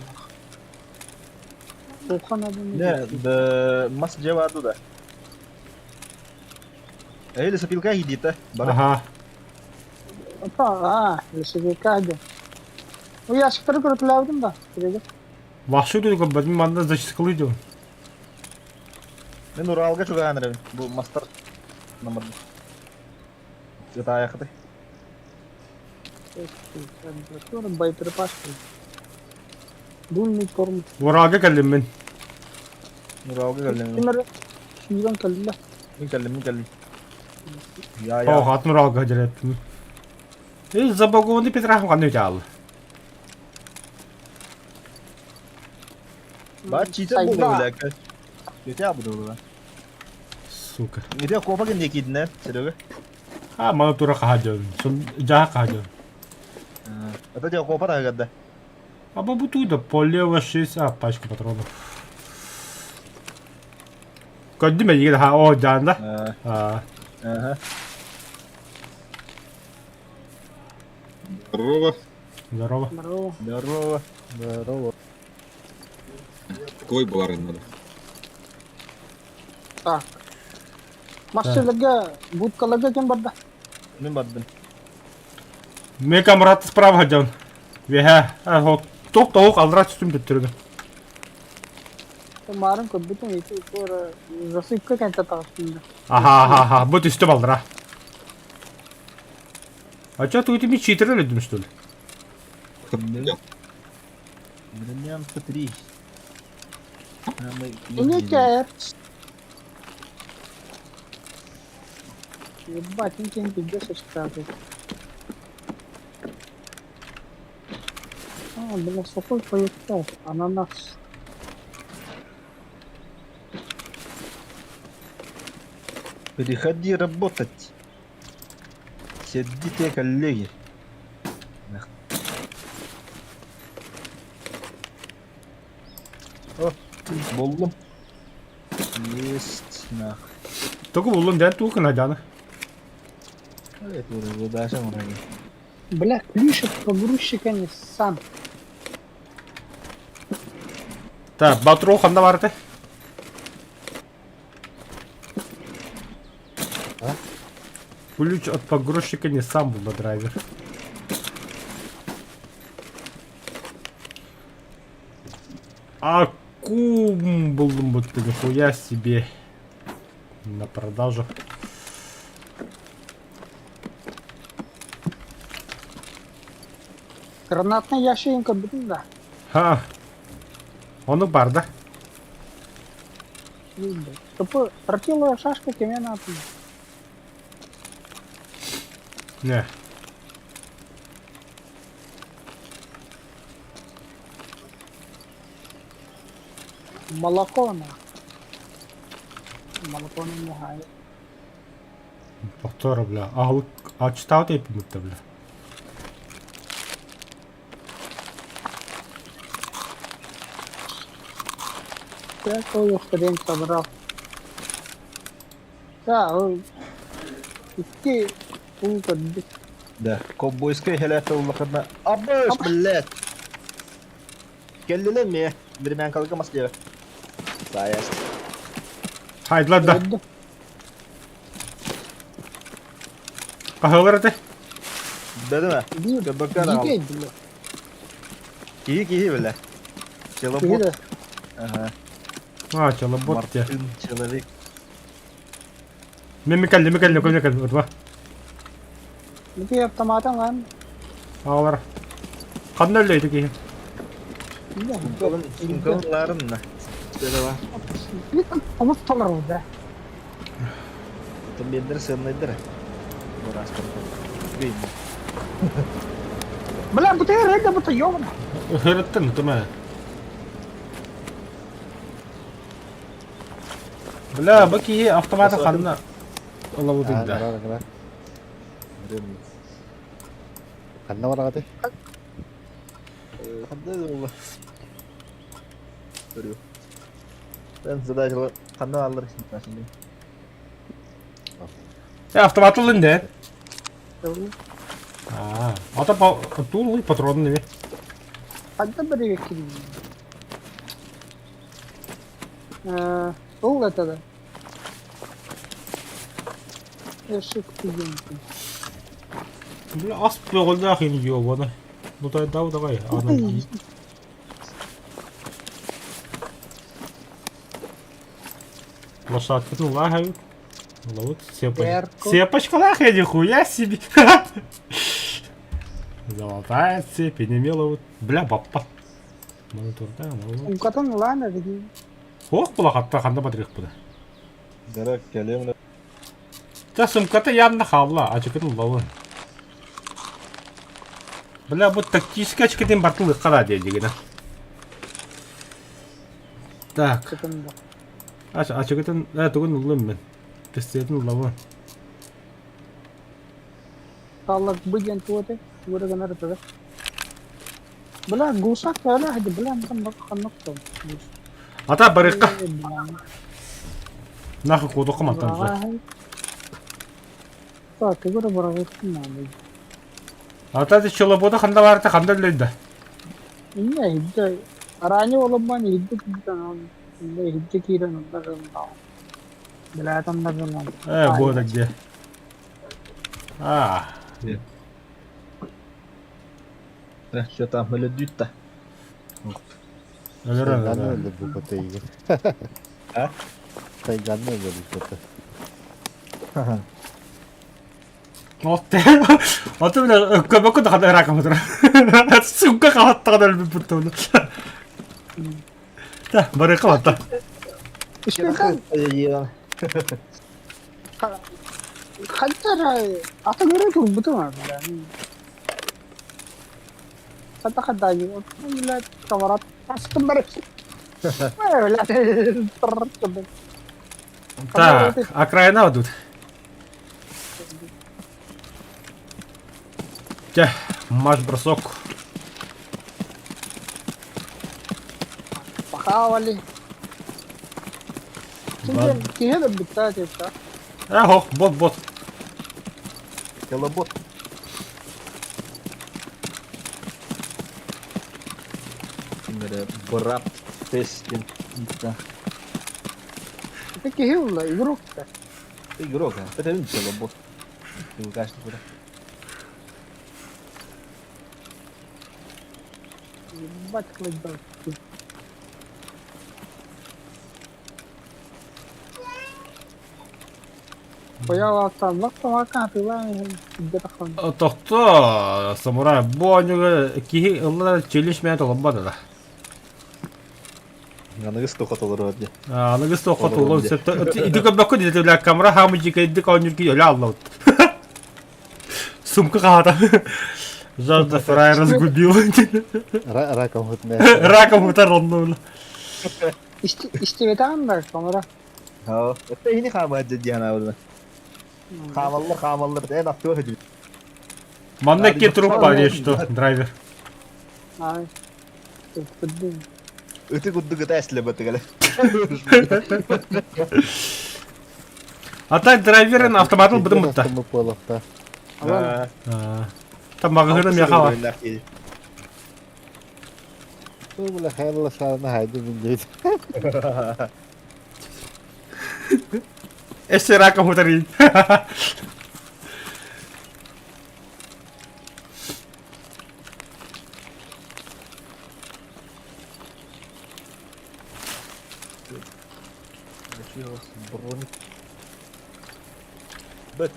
Туха надо. Не, да, мас дьэ да. Эй, лесопилка идите. Ага. Опа, а, лесопилка где? Ну я шықтыры көріп да. Вахшы дүйді көрбөтүм, манна зачисткалыы дьон. Мен Уралга чугаан эребин. Бу мастар номер. Это аяхты. Боеприпас. Дульный корм. Уралга кэллим мин. Уралга кэллим. Тимир сүүрэн кэллэ. Мин кэллим, мин кэллим. Я, я. Ох, атын Уралга дьэрэттим. Э, забагованный Петрахым ханна үтэ Ба читер буолла бля. Өтө буолла. Сука. Ити копа кэннэ киирдинэ, Серега. А, маны тура хаһа дьон. Сон дьаһа хаһа дьон. Это тебе копа тагада. А бабу туда, по лево 6, а, пачка патронов. Көрдүм эйигин аха оо дьаанда. Аа. Ага. Здорово. Здорово. Здорово. Здорово. Здорово. Какой буларын надо? Так. Массыыларга, будкаларга ким барда? Мин бардым. Мен камрат справа дьон. Веһэ, туох тоҕук аллара түстүм төттөрүгүн. Марын көрбүтүм ити туора засыпка кэнтэ таҕыстым да. Аха, аха, аха, бу түстүм аллара. А чё ты тебе читер өлөдүм что ли? Времянка 3. Не кээр. Ебать, никем пиздец штаты. А, бля, сухой поехал. Ананас. Переходи работать. Сердитые коллеги. О, буллум. Есть, нах. Тугу буллум дэн тугу кынадяны. Это уже задача мурagi. Бля, ключ от погрузчика Nissan. Так, Батрол ханна бар этэ? А? Ключ от погрузчика не сам был драйвер. Акум буллум будто нихуя себе. На продажу. Гранатный ящик көрбүтүм да. Ха. Ону бар да. Тупо тротиловая шашка кемен атын. Не. Молоко на. Молоко не мухай. Повтора, бля. А, а читал ты бля. Я свою хрень собрал. Да, ол икки уу көрбүт. Да, ковбойская хеляфе улахана. Абыш, блядь! Кэллилэр ми? Времянкалга Москве. Заезд. Хайдылар да. Көрдүм. Хаһыалар этэ. Бэдимэ. Биир Көбөккө аҕал. биир бile. Киһи киһи бile. Киһи Челобот. да. Ага. А, челобот те. Мартын человек. Мен микалли, микалли, көлне кэлли, отва. Бу автоматан lan. Аалар. Ханна өллөйдү киһи. Сумкалын, сумкалын ларын на. Сөдева. Омут толор да. Томбендер сыннайдыр. Бурас Гейм. Бля, бу те рейда бу те ёбана. Ыһырыттын, тумэ. Бля, бу киһи автоматы ханна ылабытый да. Кара кара. Ханна бараҕытый? Ханна болла. Көрү. Ben задача ханна алыр şimdi. Э, автомат ылын да. А, ата тулуй патрон неме. Ханна бір кирин. Э, ол это да. Эшик тигенки. Бля, ас бөҕөллөөх ини ёбана. Ну дау давай, ана Лошадкатын лагают. Ловут сепа. Верку. Сепочка лахай, нихуя себе. Золотая цепь, не меловут. Бля, баппа. Монитор, да, ну. Умкатын лана деген. Ох, була хатта ханда батырых буда. Дөрөк келем. Та сумката явно хавла, а чекатын лавы. Бля, бу тактический очкиден бартыл кара дегена. Так, Кытында. ач ачыгытын, ә тугун улым мен. Пистолетин лавы. Таллак быден туоты. Уырыгын ырытыды. Бля, гусак бля, хadi бля, мхан бак ханнык то. Ата барыкка. Нахуй куотуохха мантан уже. Ты говорю, быраҕыахпын наада. Ата ти челобота ханда баарта ханда үллэйдэ. Иннэ иһирдьэ араанньы оломмон иһирдьэ киирэн иннэ иһирдьэ киирэн онно гыннаҕым. Билээтэн да гынан. Э, буода где? А. Что там өлөдүүт Өлөр Тайганны өлөр. өлөр бу коты игин. А? Тайганны өлөр бу коты. Отте. Ото бile көбөккө да ханда ыраакам отура. Сумка калаттаҕын өлбүт буттуну. Та, бары калатта. Үстүнтэн хантара атын өрө турбутум а бля. Хата хата бля товарат астым бары. Бля Так, окраина тут. Чэ, маш бросок. Похавали. Киһи да бүттэ типа. Эхо, бот, бот. Телобот. Кимэрэ бырап тестин. Это киһи улла, игрок да. Игрок, а? Это не телобот. Ты кажется, куда? Ебать, кладёт. Тохто, самурай, бу оонньууга киһи ылла челлендж мээн толорбот да. Аныгыс тоқо толору дии. Аныгыс тоқо толору сөптө. Ити көрбөккө дии камера хаамы дьикэйдик оонньуур киһи өлө аллабыт. Сумка хаата. Жажда фрай разгубил. Раком хутне. Раком хутар оннула. Истибэтаҕын да камера. Это ини хаамаа дии ханаабыт. Хаамаллар хаамаллар эн аттыга хөдүбүт. Манна икки труп бар что драйвер. Ай. Ыты курдук ыта эслебетигеле. А так драйверин автоматын бытын бытта. Буолахта. Там маҕаһыына миэхэ бар. Бу хайла саана хайды мин дейт. Эссе раком хутарин. Броник. Бэт.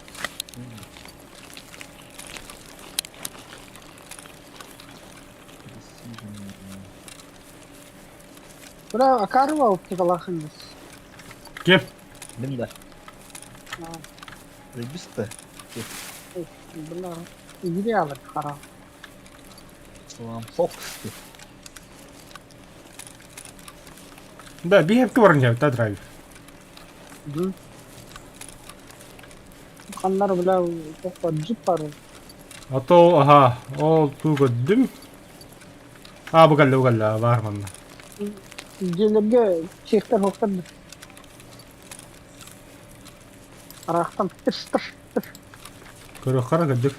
Бра, акарва упталахын бис. Кеп. Мин да. Ребиста. Бля, иди алыр хара. Салам Фокс. Да, биһэпки баран да драйвер. Ханнар бля, джип бар. А то, ага, ол туу көрдүм. А, бу кэллэ, бу кэллэ, баар манна. Дьиэлэргэ чехтэр хоктор Арахтан тыш тыш тыш. Көрүөххэ кырдьык.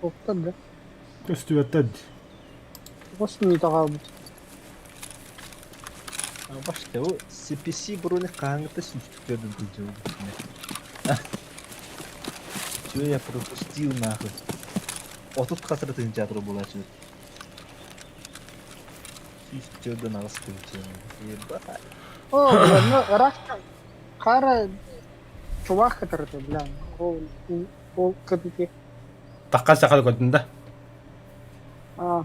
Хоктор да. Көстүбэттэр. Осмый таҕалбыт. Башта бу CPC броник хаһааҥҥыта сүүстүктэрдин тылдьыбыт. Чё я пропустил нахуй? 30 хасыры тыынча буолааччы. Сүүстүктэрден аҕыс тыынча. Ебать. О, бля, ну ыраахтан хара чувак который, бля, ол ол кытыки. Тахха сахал көрдүн да.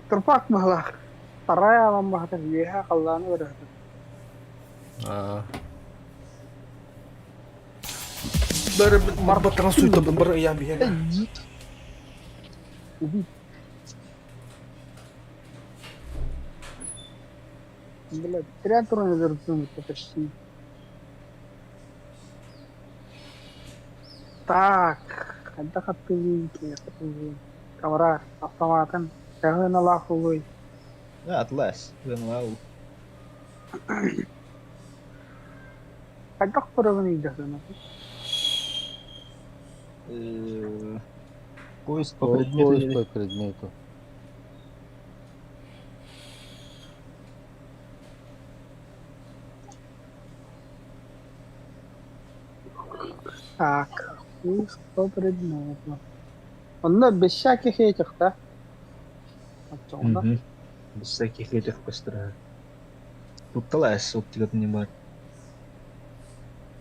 Турпак баһылаах. Тарай алан баһатар үөһэ халлааны көрөһөр. Бары марбаттан суйтабын бары ыйаан биһэн. Убить. Бля, три турна вернуть почти. Так, хайдах аттылыын киһи Камера, автоматын, төһө улуй? Атлас, ыл. Хайдах көрөбүн ыйдахына? Поиск по предмету. Поиск по предмету. Так, поиск по предмету. Онно без всяких этих, да? Оччоҕуна Без всяких этих постараюсь. Тутталаас оптикатын не бар.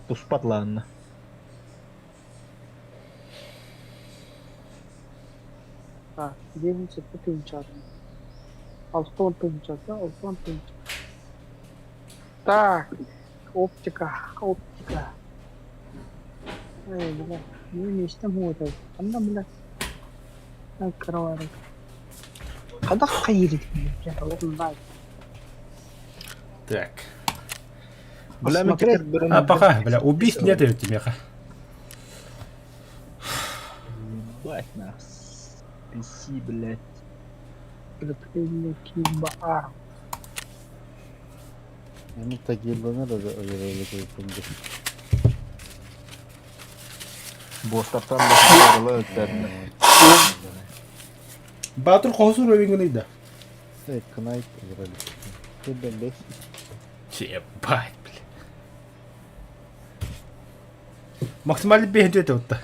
Туспат ладно. Так, 97 тыһыынча. 60 тыһыынчата, 60 тыһыынча. Так, оптика, оптика. Эй, бля, ну не истем хуй Анна, бля. Ай, кровать. Хайдах хайырит, бля, вот Так. Бля, мен Посмотреть. кетер А пока, бля, убийств нет у тебя. Ебать нах. PC, блядь. Крепление киба. Они тагилланар öyle Бостартан да өттеріне. Батыр қосыр өвеңін да. Эй, Кнайт играли. Ты бес. Ебать, бля. Максимально бейді өте отта.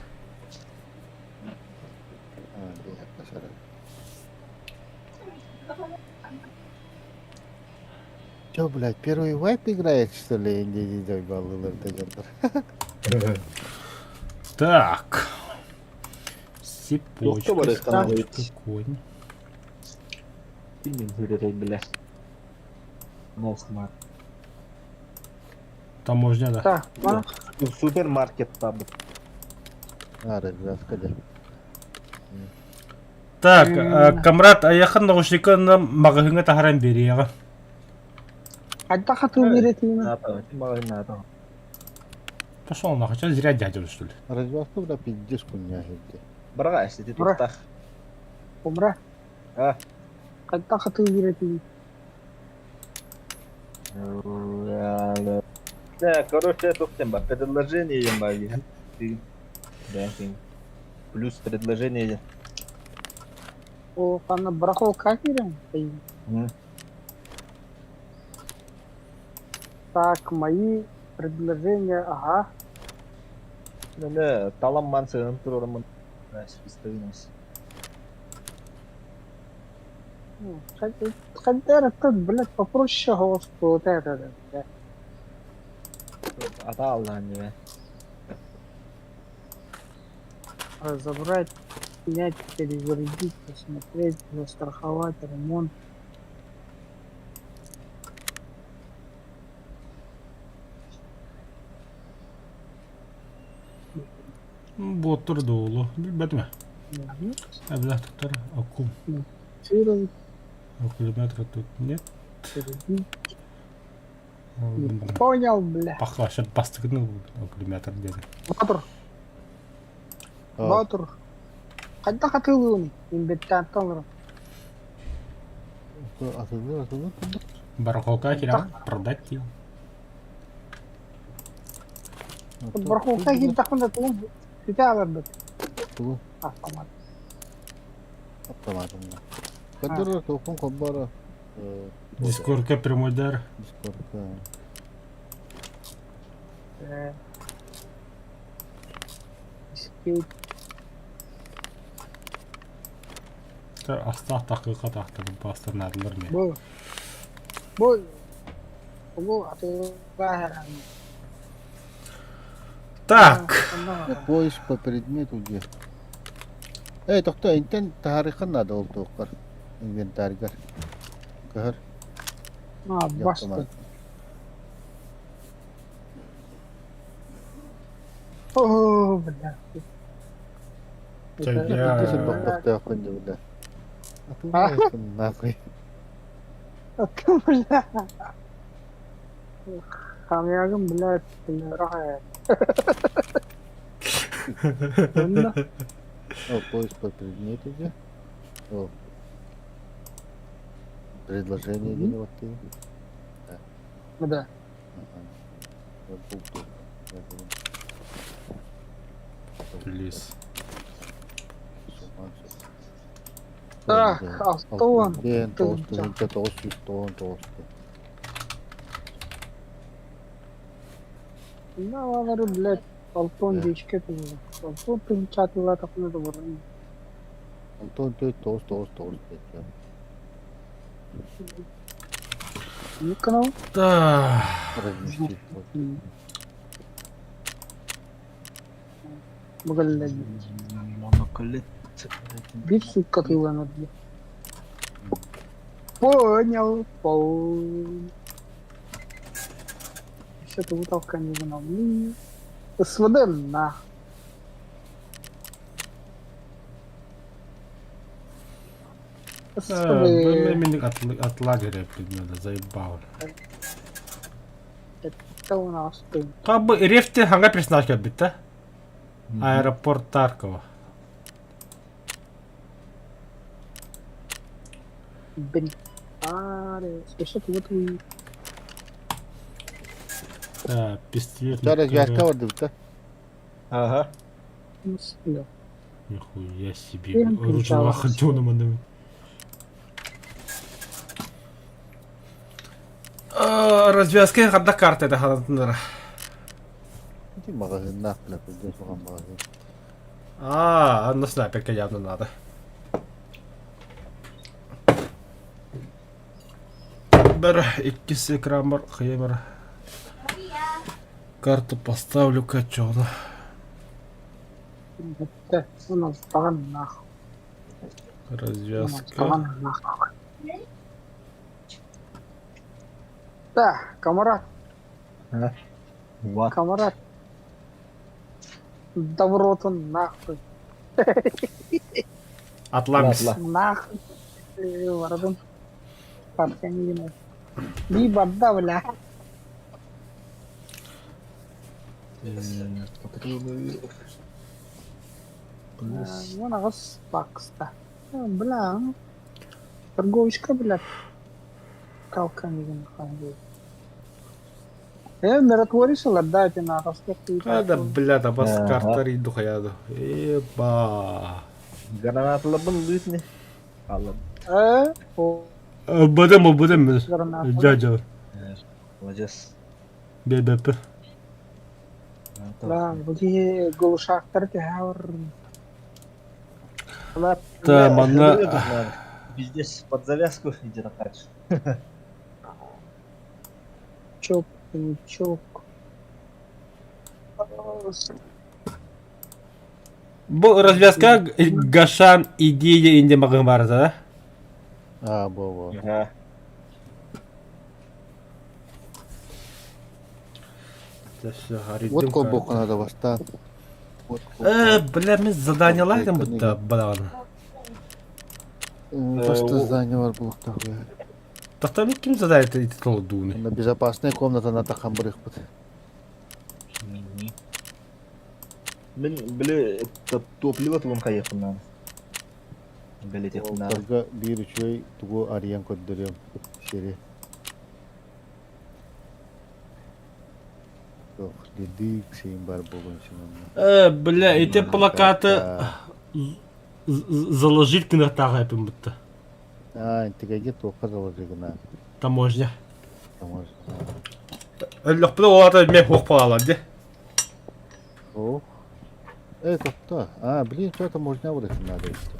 А, бля, пошарали. Чё, блядь, первый вайп играет, что ли, не баллылар дегендер. Так. Тоқта бар Сипочка, екен, сипочка, конь. Мен жүрер, бля. Носмар. Таможня, да. Так, ладно. Супермаркет табы. А, развязка, да. Так, Камрад, аяқын наушникын мағығыңа тахаран береға. Хайдах атыы биэрэтиҥ? Ната, магазин ната. Пошел нахуй, что зря дядя, что ли? Развязка, бля, пиздец, хуйня, где. Барға, если ты Ура. туқтақ. Умра. А. Хайдах атыы биэрэтиҥ? Да, короче, туқтен бар. Предложение ем бар. Да, Плюс предложение. О, ханна барахолка киирэн? Так, мои предложения, ага. Да, талам мансы турармын. Выставимся. Ну, Хотя тут, блядь, попроще господи, вот это, бля. Ата Аллаһын не. Разобрать, снять, перезарядить, посмотреть, застраховать, ремонт. Боттур долу. Билбэтим. Мгм. Әбілә туттар аккум. Фиксировать, Аккумулятора тут нет. зарядить. Не понял, бля. Пахлаша бастығын аккумулятор деді. Батыр, А, Батыр. Хайдах атыылыын? Инбеттааттан олорон. атылыр, атылыр, атылыр. Барахолка кирам продать дейм. Барахолка киирдэхпинэ тугун сүтэ аҕарбыт Тугу? автомат. Автоматом. Кадыр, тоқын қоббара. Дискордка прямойдар. Дискордка. Скейт. Аста тақиқа тақтырып бастырнадылар мен. Бу. Бу. Бу атыылаах. Так. Поиск по предмету где? Эй, тохто, интен тарихын надо ол тоққар. Инвентарьгар. Көр. А, басты. О, бля. Чай, я- Пиздец, тоқта яқын деп, бля. Атылмайсың, нахуй. Бля. Хамьягым, блядь, бля, рахай. Онно О, поиск по предмету где? О. Предложение Мгм. где вот ты? Да. Ага. Я был тут. Я думаю, Плиз. с ума всё. Так, Да. Алтон. Алтын, Тын, тоғыз, тоғыз, жүз тоғыз, тоғыз. Мына блядь, Алтон Да. дечке тылла. Алтон тыһынча тылла тахына да баран. Алтон төрт, тоғыз, тоғыз, тоғыз, пять. Канал? Да. Разместить. Вот. Бугаллен. Моноколет. Бир сутка тылланар дии. Понял, понял. Все это выталка не знал. СВД нах. СВД. Мин от лагеря предмета заебал. Это у нас ты. Как бы рефте ханга персонаж кэлбит Аэропорт Таркова. Блин. А, что ты вот вы. Да, пистолет. Чара развязка бардыбыт да? Ага. Нихуя себе. Блин, Оружие кричала. хотёным оно. Развязка хадда карта это ханатынара. Ити магазиннаах бля, пиздец улахан магазин. А, на снайперка явно надо. Бір, иккис экран бар, хемер. Карту поставлю качёна. Это у нас нах. Развязка. Нах. Да, камарат, What? камарат. Да в рот он нахуй. Атламис. Ладно. Нахуй. Барабын. Парканина. Би барда, бля. Вон ағыс бакста. Бля. Торговочка, бля. Калкан деген қандай. Э, миротворец да, это на Да, бля, да бас Ага. карта риду хаяду. Еба. Гранаталабын лүтне. Алып. Э, о, Бадым, бадым. граната. Дядя. Молодец. ББП. Да, бұл голушақтар тәуір. Та, манна. Пиздец, под завязку иди на хач. Чоп, чоп. Бу развязка Гашан идея инде мағын бар да? А, бо-бо. Ага. Это все горит. Вот колбоку надо бастаан. Вот Бля, мен заданиялар будто балан. Баста здание бар булуктах. Тохтами ким задает эти толдуны? На безопасная комната на тахам барыхпыт. Мен биле это топливо тугун кайыкынан. Биле технар. Олтарга биир үчүгэй тугу арыйан көрдөрүөм сири. Ох, дедик сиин бар болун син Бля, эти плакаты заложить кыныртаға эпин бутта. А, интигэге туохха заложигына. Таможня. Таможня. Өллөхпү олата мен хук балалар де. Ох. Эй, тохто. А, блин, что таможня вот это надо идти.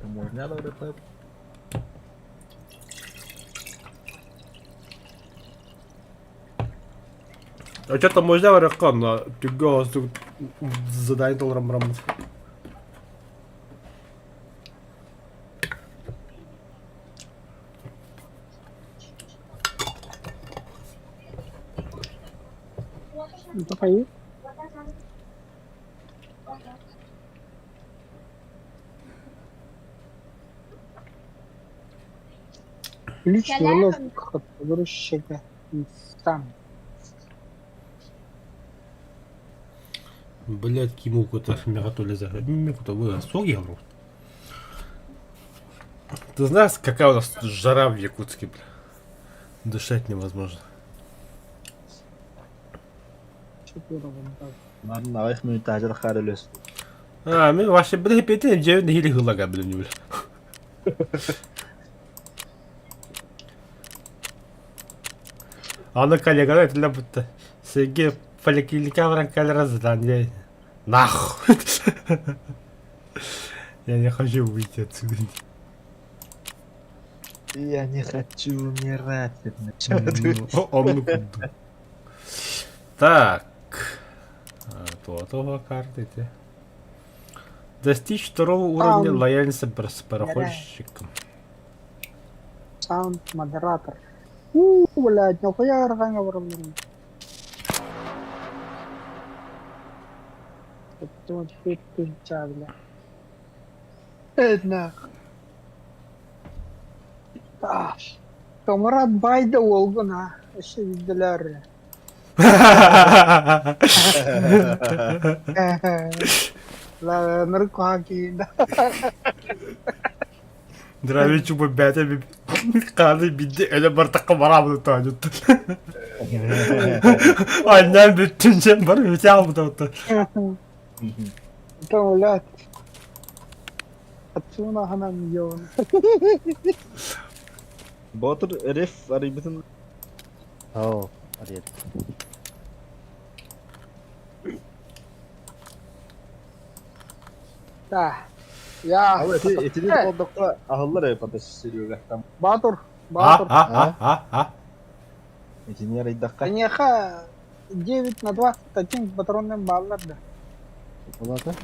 Таможня да это. А что таможня бараккан, на түггө задание толрам барам. Давай. Ключ к грузчика сам. Блядь, ким укута мега то ли за мега вы соги говорю. Ты знаешь, какая у нас жара в Якутске, бля? Дышать невозможно. Манна аҕыйах мүнүүтэ аһдьар хаар өлөс. А, мен вообще, бля, петин дьэбин нэһиилэ хылага, блин, бля. Аны коллегалар этилэр будто Сергей поликлиника баран кэлэр задание нахуй. Я не хочу выйти отсюда. Я не хочу умирать. Оннук курдук. Так. То карты эти. Достичь второго уровня лояльности с пароходчиком. Саунд модератор. У, блядь, нахуя арҕаҥа баралларый? 505 тыһыынча, бля. Нах. Камарат бай да уолгун а, өссө билдилэр. Ла нырык куһаҕан киһи Дравичу бу бэйэтэ хааны биирдэ өлө бартахха бараабыт тооньуттан. Анньаан бүттүн дьэн бар үтэ албыта Это, блядь, отсюда ханан йон. Боотур реф арыйбытын Оо, арыйар. Да. Я. Ал эти итини болдокко аһыллар э патас Серега там. Батур. А, Батур. а, а, а, а. Итини арыйдахха. Эйиэхэ 9 на 21 патронным бааллар да. Улаата?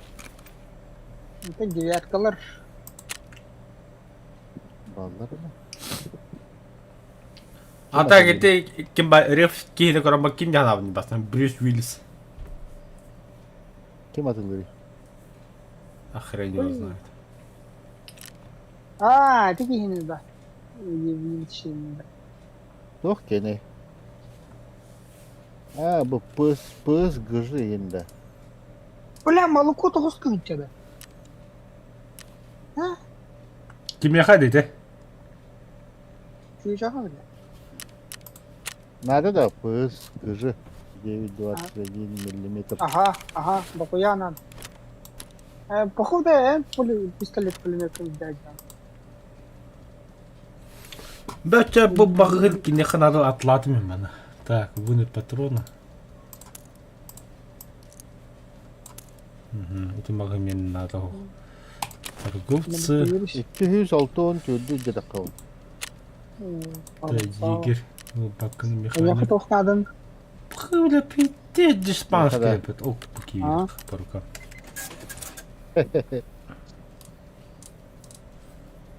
Это девяткалар. Бааллар ма? А так ити ким ба реф киһини көрөн ким дьаһанабын бастан Брюс Уиллис. Ким атылларый? А хрен его знает. А, ити киһини да. Евичин да. Туох киэнэй? Аа, бу пыс пыс гыжы иһин да. Бля, молоко тоҕус тыһыынча да. А? Кимиэхэ дите? Чуучаха бля. Надо да пыс гыжы 9,21 миллиметр. Ага, ага, дохуя надо. Э, походу, э, пистолет пулемет взять надо. Бача бу багын киниэхэ надо атлаатым мин маны. Так, вынуть патроны. Угу, ити магын надо. Торговцы. 206 төрдү дьадакка Да, егерь. Ну, бакын Эйиэхэ механик. туох наадын? Бля, пиздец, диспанская. О, какие А? по рукам.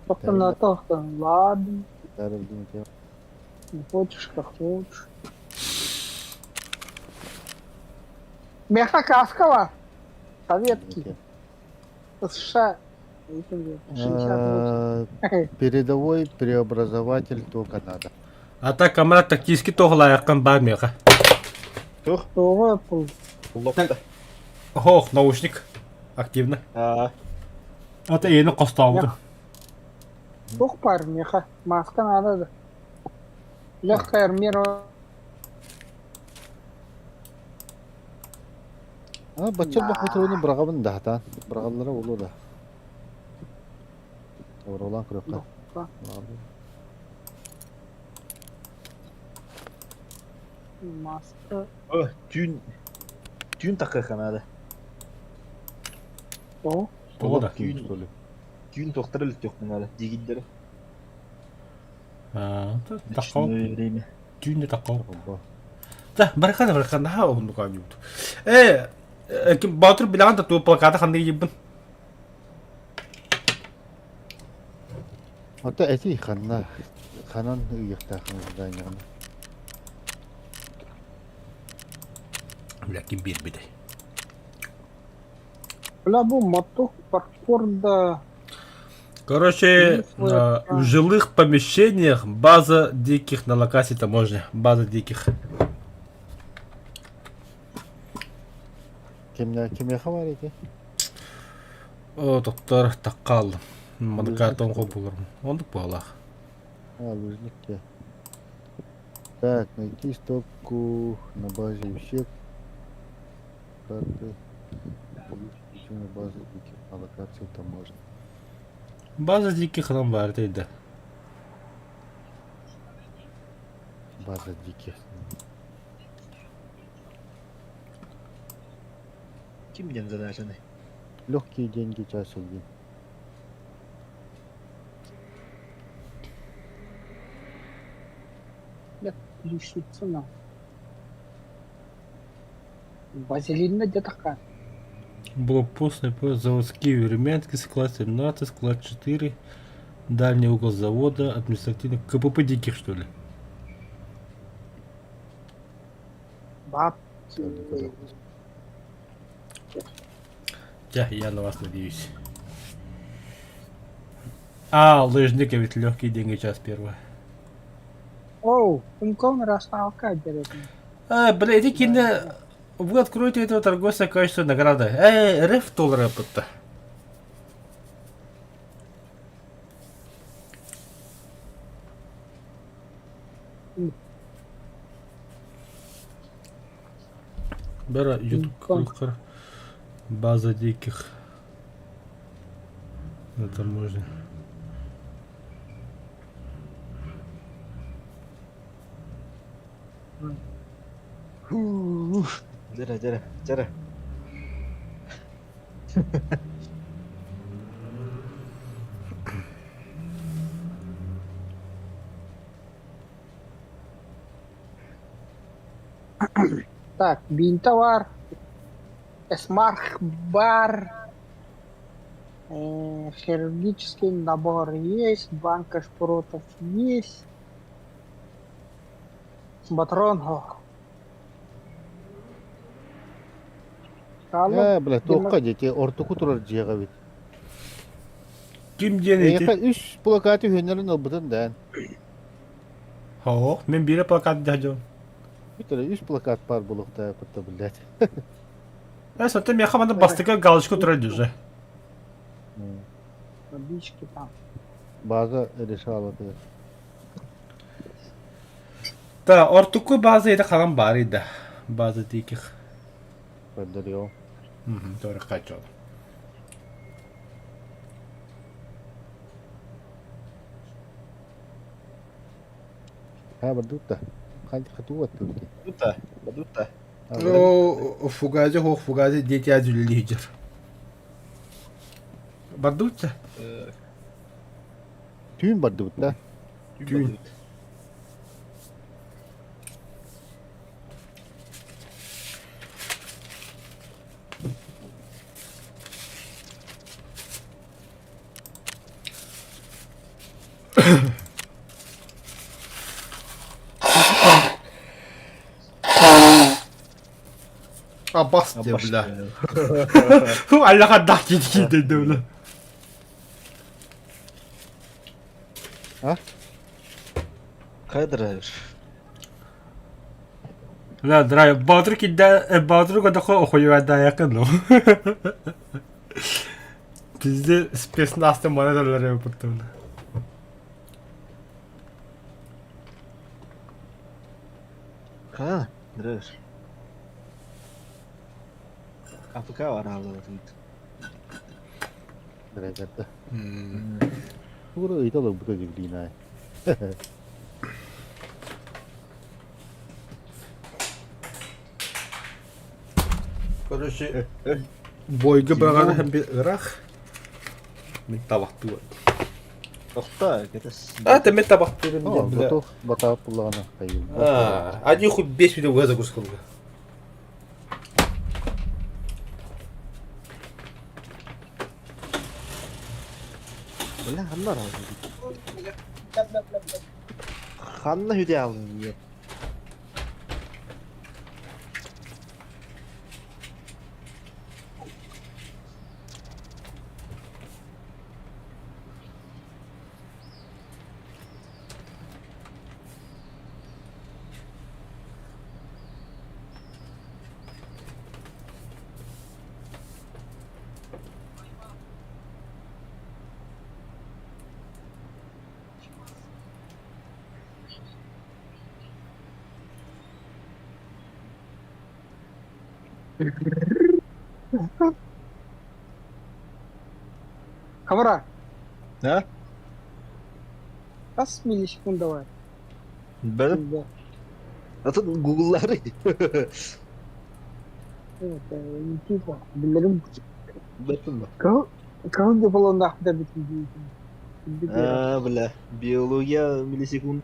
Тохтон, тохтон, ладно. Не хочешь, как хочешь. Меха Каскова. Советский. США. 68. Передовой преобразователь тока надо. А так камера тактически тоҕулаайаххын баар миэхэ. Туох? Тоҕо пул. Лопта. Ох, наушник. Активно. Аа. Ата эйини хостообутум. Туох баар миэхэ? Маска надо да. Легкая армирование. А, бачча бахутуруну быраҕабын да хатаан. Быраҕаллара буолуо да. Оролаан көрүөххэ. Маска. О, түүн түүн тахыахха наада. О, Тоҕо да? Түүн, что ли? Түүн туохтара өлтүөххэ наада. Дигиддери. А, таххоо. Ночное время. Түүн де таххоо. Обо. Да, барыхан барыхан наһаа уһуннук оонньуубут. Э, ким Боотур билэҕин да туу плакаты ханнык ыйбын? Ото эти ханна ханан ыйыахтаахын зданиеҕына. Бля, ким биэрбитэй? Бля, бу мотук паркур да. Короче, в жилых помещениях база диких на локации таможни. База диких. Кимнэ кимиэхэ бар ити? О, доктор таккааллым. Мадыкаатон холбуларым. Ондук буолаах. А, лыжник те. Так, найти стопку на базе всех карты. На базе диких на локации таможни. База диких нам бар дейdi. База диких. Ким диэн задачаны? Легкие деньги час один. Лишиться Вазелинна где-то Блокпост заводские времянки, склад 17, склад 4, дальний угол завода, административный КПП диких, что ли? Баб. Я, я на вас надеюсь. А, лыжник, ведь легкие деньги час первый. Оу, умком расставка интересно. А, бля, иди кино. Вы откроете этого торговца качество награды. Эй, РФ доллара будто. Бара YouTube база диких. На таможне. Дьэрэ, дьэрэ, дьэрэ. Так, бинтовар, эсмарх бар, хирургический набор есть, банка шпротов есть, батрон. Ээ, бля, туохха диэти ортоку турар дьиэҕэ эбит. Ким диэн ити? Эйиэхэ үс плакаты үһүөннэрин ылбытын да эн. Һоох, мин биирэ плакат дьон. Бүт эрэ үс плакат баар буолуохтаах кытта блядь. Э, сотто миэхэ манна бастакы галочка турар дьүжэ. Таблички там. База решала ты. Да, ортуку база это халан баар да. База диких. Көрдөрүөм. Тоже хочу. Ха, бардутта. Хатуат тут. Бадутта, бадутта. О, фугази, хох, фугази, дети лидер. Бардутта? Түүн бардыбыт да. Түүн. Абас диye бля. Аллаха дах кийди dedi бля. А? Хайа драйвер? Да, драйв. Баатыр кидде, Баатыр кодохо охуевада якын ну. Bizde спецназты монеталар yapıttı. Хайа драйвер? АФК бар алды тут. Драйверда. Тугура ыйталар бута дивлина. Короче, бойга быраганы һәм бир ырах. Мин табахтыы. Тохта, кетес. А, ты мен табахтыырым О, диэн бля. готов батаап буллаҕына хайыл. А, один хуй 5 минут газа кускалга. Бля, ханна алды. Ханна хүдэ алды. Хабара, А? хас миллисекунда давай? Бэлэм. Да. Атын гугллары. Типа, биллэрим. Бэтин ба. Кыһыл дипломдаах бүтэрбитим дии. А, бля, биология миллисекунд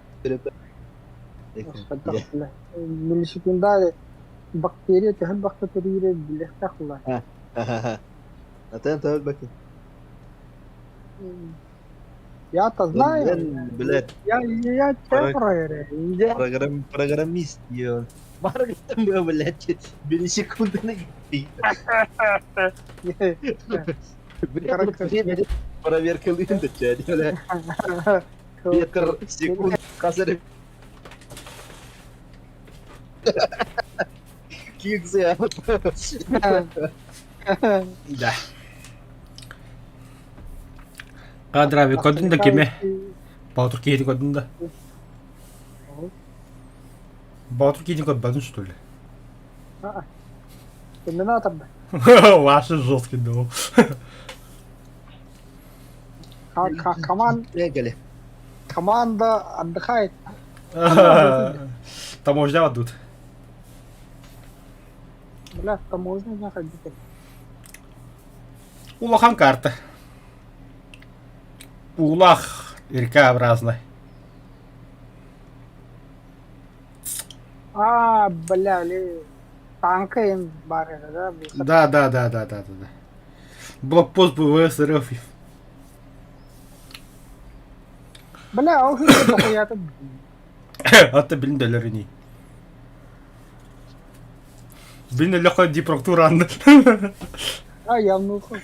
Миллисекунда бактерия төһөн бакта төрүүрэ билиэхтээх буолар. Атын төл бакын. Я-то знаю. Блядь. Я тебя проверяю. Программист, ё. Баргытым бу, блядь, миллисекунданы Проверка лында чәди, бля. Метр секунд қазір. Кикзе. Да. Кадрави көрдүн да кими? Боотур киһини көрдүн да? Боотур киһини көрбөтүн что ли? Терминатор да. Ваше жесткий дом. Команд команда отдыхает. Таможня тут. Бля, таможня не ходите. Улахан карта. Улах рекообразный. А, бля, ли танка им бар да? Да, да, да, да, да, да. Блокпост БВС РФ. Бля, ол хит дохуята. Аты билин дөлөр ини. Билин өлөхө дипроктура анды. А, я внуку.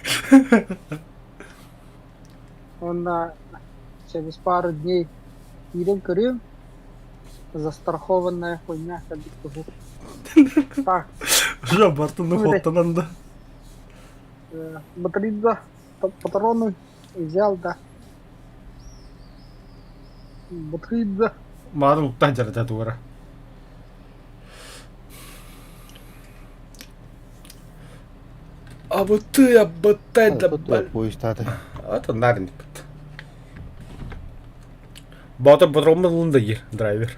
Он через пару дней киирэн көрүөм. Застрахованная хуйня кэлбит куһу. Так, Жа бартыны хоттанан да. Батарейда патроны взял, да. Батарейда. Маарын уттан жарата туара. Абыты, абытай да Поезд Ата нарын бит. Бата патронын да гир, драйвер.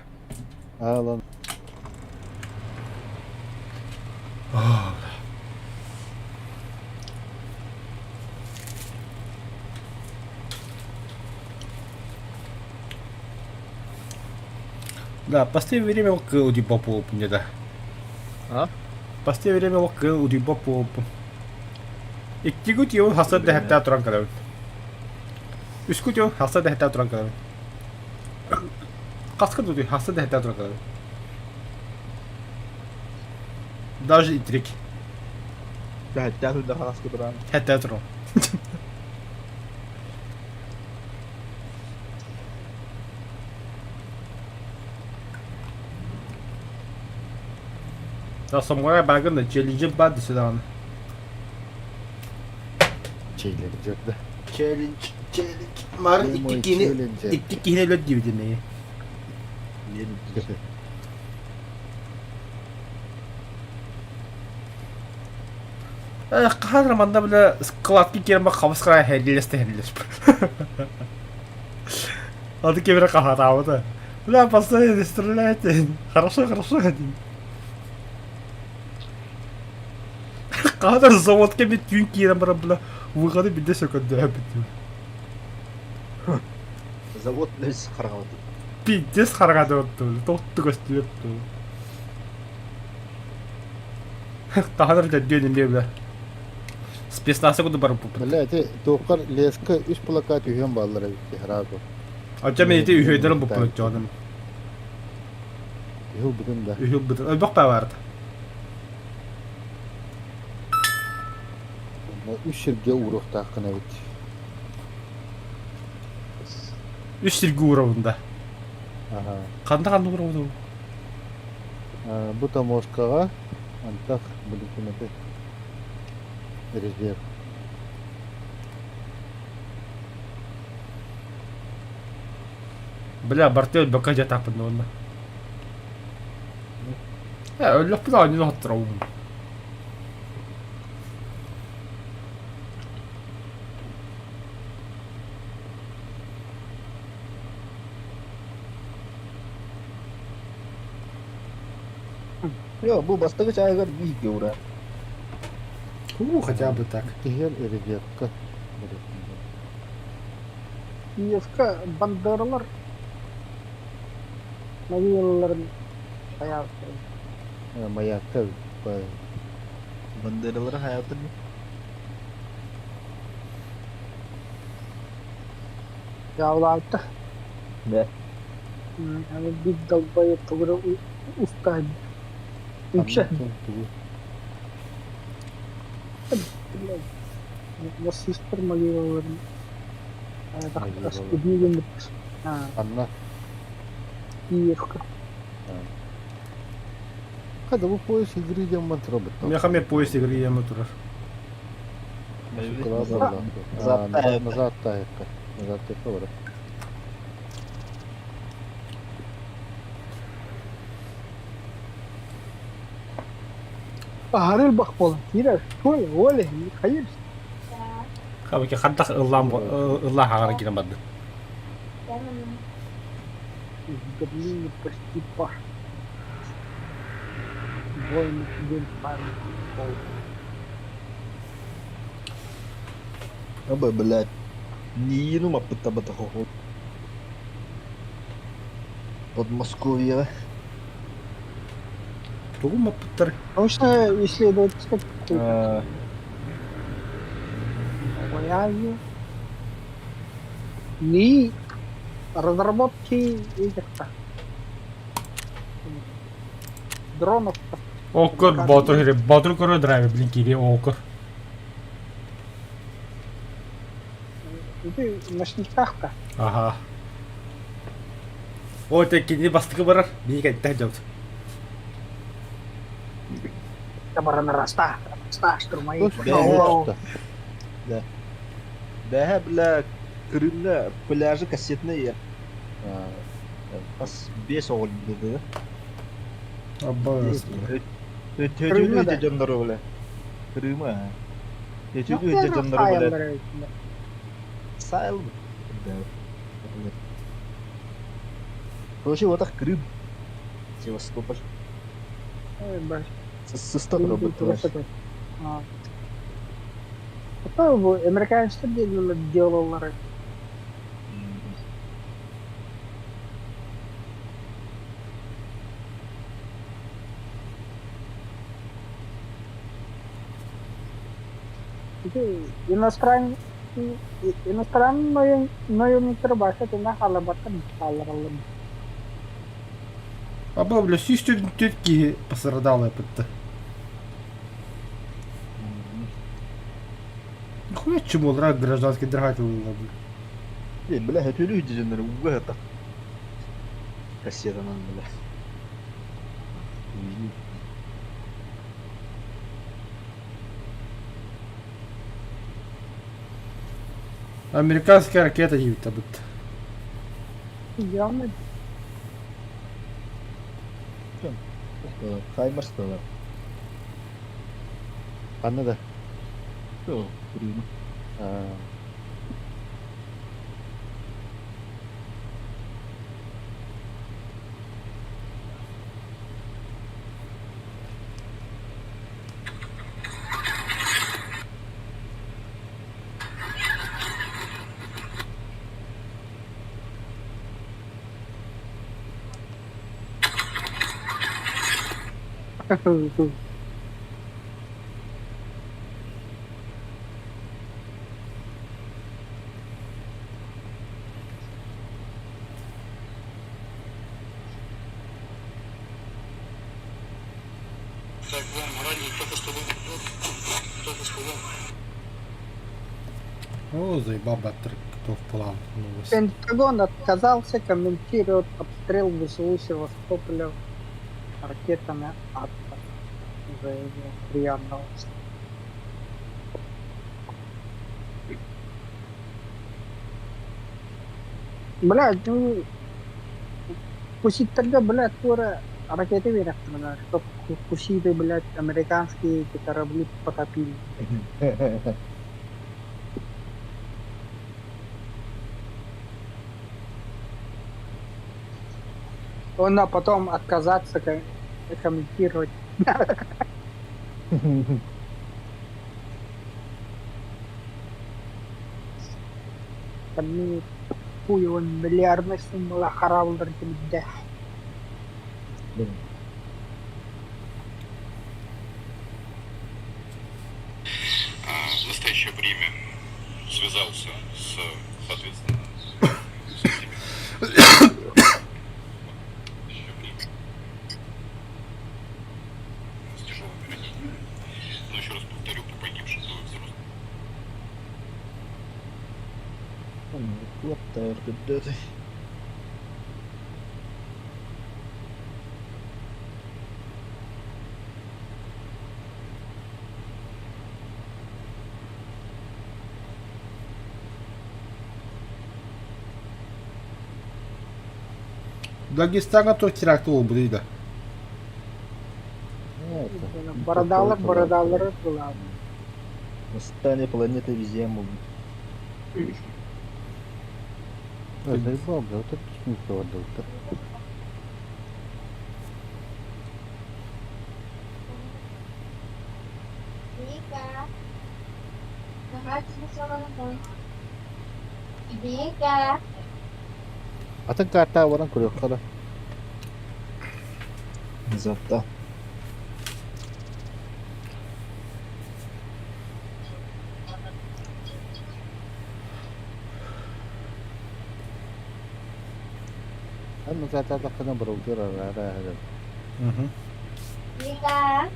Алан. Да, последнее время ол удиба мне да. А? Последнее время ол удиба по Икки тион хаса да хэтта туран калабын. Үскү тион хаса да хэтта туран калабын. Каска дути хаса да хэтта туран калабын. Даже итрик. Да, да, хаска туран. Хэтта туран. Да, самурай багын челленджи бад сюда. Челленджер да. Челлендж, челлендж. Марын Мой икки кини челленджер. икки кини өлөт диибитин Хаһан манна бile складка киирэн хабыс хара хэллэс хэллэс. Ады кемере кахатаабыта. Бля, постоянно стреляйте. Хорошо, хорошо. Кадар заводка бит түүн киирэн баран бля выходы билде сөкөндө бит. Завод блядь хараҕа. Пиздец харагады отту. Тотту көстүбөт. Таханар дәддүн эмне бля. Спецназы куду барып бу. Бля, эти туоххар леска үс плакат үһүөн бааллар эбит хараго. Ача мен ити үһөйдөрүм бу платжоным. Үһү бүтүн да. Үһү бут. Өлбөх баар. Үс сиргэ ууруохтааххын эбит. Үс сиргэ уурабын да. Аха. Ханна ханна уурабын? Бу таможкаҕа антах биликимэти резерв. Бля, барты өлбөккө жатаппын онно. Э, өллөхпүн аанньын отторообун. Йо, бу бастакы чааһыгар бииргэ ура. Ну, хотя бы так. Киһиэн Ревекка. Киевка бандералар могилаларын хайаабыттарын. Маякка Бандералары хайаабыттар дии. Дьаабылаабыттар. Да. Аны биир долбоеб тугу эрэ устаһын. Үксэ. тугу Нацистар могилаларын эбии гыммыт. Анна Киевка. Когда бу поиск игры диэн мантра Миэхэ эмиэ поиск игры диэн турар. Назад Назад таайыкка. Назад таайыкка бара. Аһары элбэх буолан киирэр. Туой, Оля, хайыр. Хабыки хантах ыллаан ыллаан хаҕара киирэн барды. В Берлине почти паш. Воин день памяти полк. Аба, блядь. Ниину маппыттабата хохол. Подмосковье. Тугу маппыттар? Научно-исследовательская какой-то. Вояжи. НИИ разработки этих-то дронов. Оккор Ботур хире Ботур көрө драйвер блин кири оккор. Это ночниках-то. Аха. О, те кини бастыкы барар. Бии кайтта дьабыт. Баран раста, раста, штурмовик. Да. Бэһэ, бля, Крымҥа пляжи кассетный ас биэс оҕо да. Абба. Крымҥа да? Өтө дьоннору бля. Крыма. Өтө дьоннору бля. Сайл. Да. Короче, вот так Крым. Севастополь. Сыста работает. Американецтэр делаллар. Иностран иностранный наемниктар баша тына халабаттан хааллараллар. Аба, бля, 104 киһи пострадало эпитте. Хуя чумолра гражданский драгатель бля. Бля, өтөлүү дьоннору уга так. Кассетанан, бля. Американская ракета диэбит бут. Явно Хаймарс да. Анна да. Крыма. А, О, заебал баттер, кто в план новость. Пентагон отказался комментировать обстрел ВСУ Севастополя ракетами АТО, заявил РИА Новости. Блядь, ну, тогда, блядь, скоро ракеты верят, чтоб хуситы, блядь, американские эти корабли потопили. Он, а потом отказаться комментировать. Там хуй он миллиардная сумма харалдар килдэ. В настоящее время связался с, соответственно, со всеми. В настоящее время с тяжелыми ранениями. Но еще раз повторю, по погибшим двое взрослых. Куоттар көрдөтүй. Дагестаҥҥа туох теракт буолбутуй да? Бородалар бородалары тылаабыт. Восстание планеты обезьян буолбут. Заебал, бля, вот это смысл отдал-то. Вика. Вика. Атын карта баран көрүөххэ да. Запта. Аны саатаатаххына барылдыыр араара аһарар. Вика.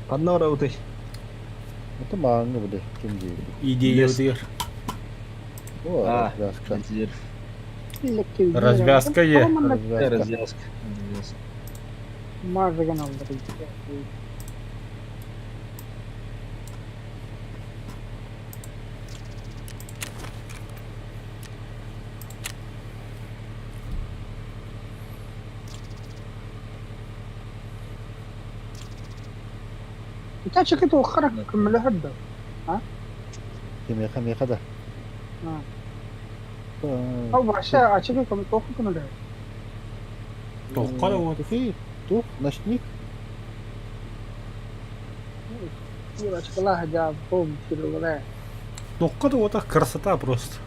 Ханна барабытый? Это мааҥҥа били ким диэбит. Идея О, А, развязка. Развязка е. Развязка. Развязка. Развязка. Мажыгын алдыр. Ita чеки туоххара көмөлөһөр да. Кимиэхэ миэхэ да. Ол вообще ачеки көмө туохха көмөлөһөр. Туохха да вот. Ты тух, ночник. Ачкалаах дьаа бом кирилэрэ. Туохха да вот красота просто.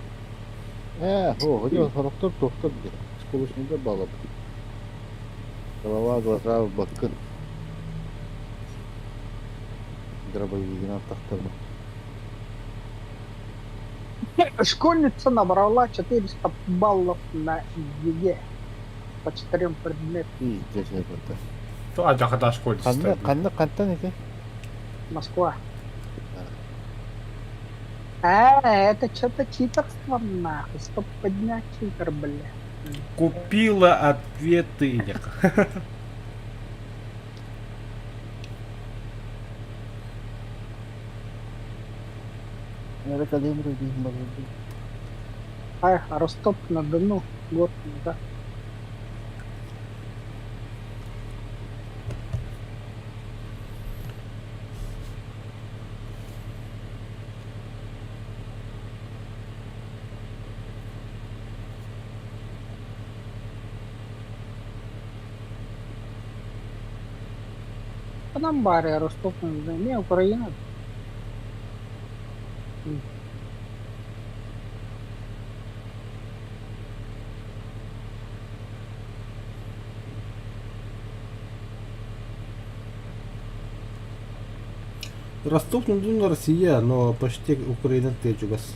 О, где сороктор тохтор где. Сколочный балап. Голова, глаза, бакын. Дробовигина тахтарма. Школьница набрала 400 баллов на ЕГЭ по четырем предметам. Пиздец это. То адьахата школьница. Ханна, ханна, хантан эти? Москва. А, это что-то читерство нахуй. Стоп поднять читер, бля. Купила ответы. Это калибр один может быть. Ай, Ростов-на-Дону год назад. По нам баре Ростов-на-Дону. Не, Украина. Ростов-на-Дону Россия, но почти Украина чугас.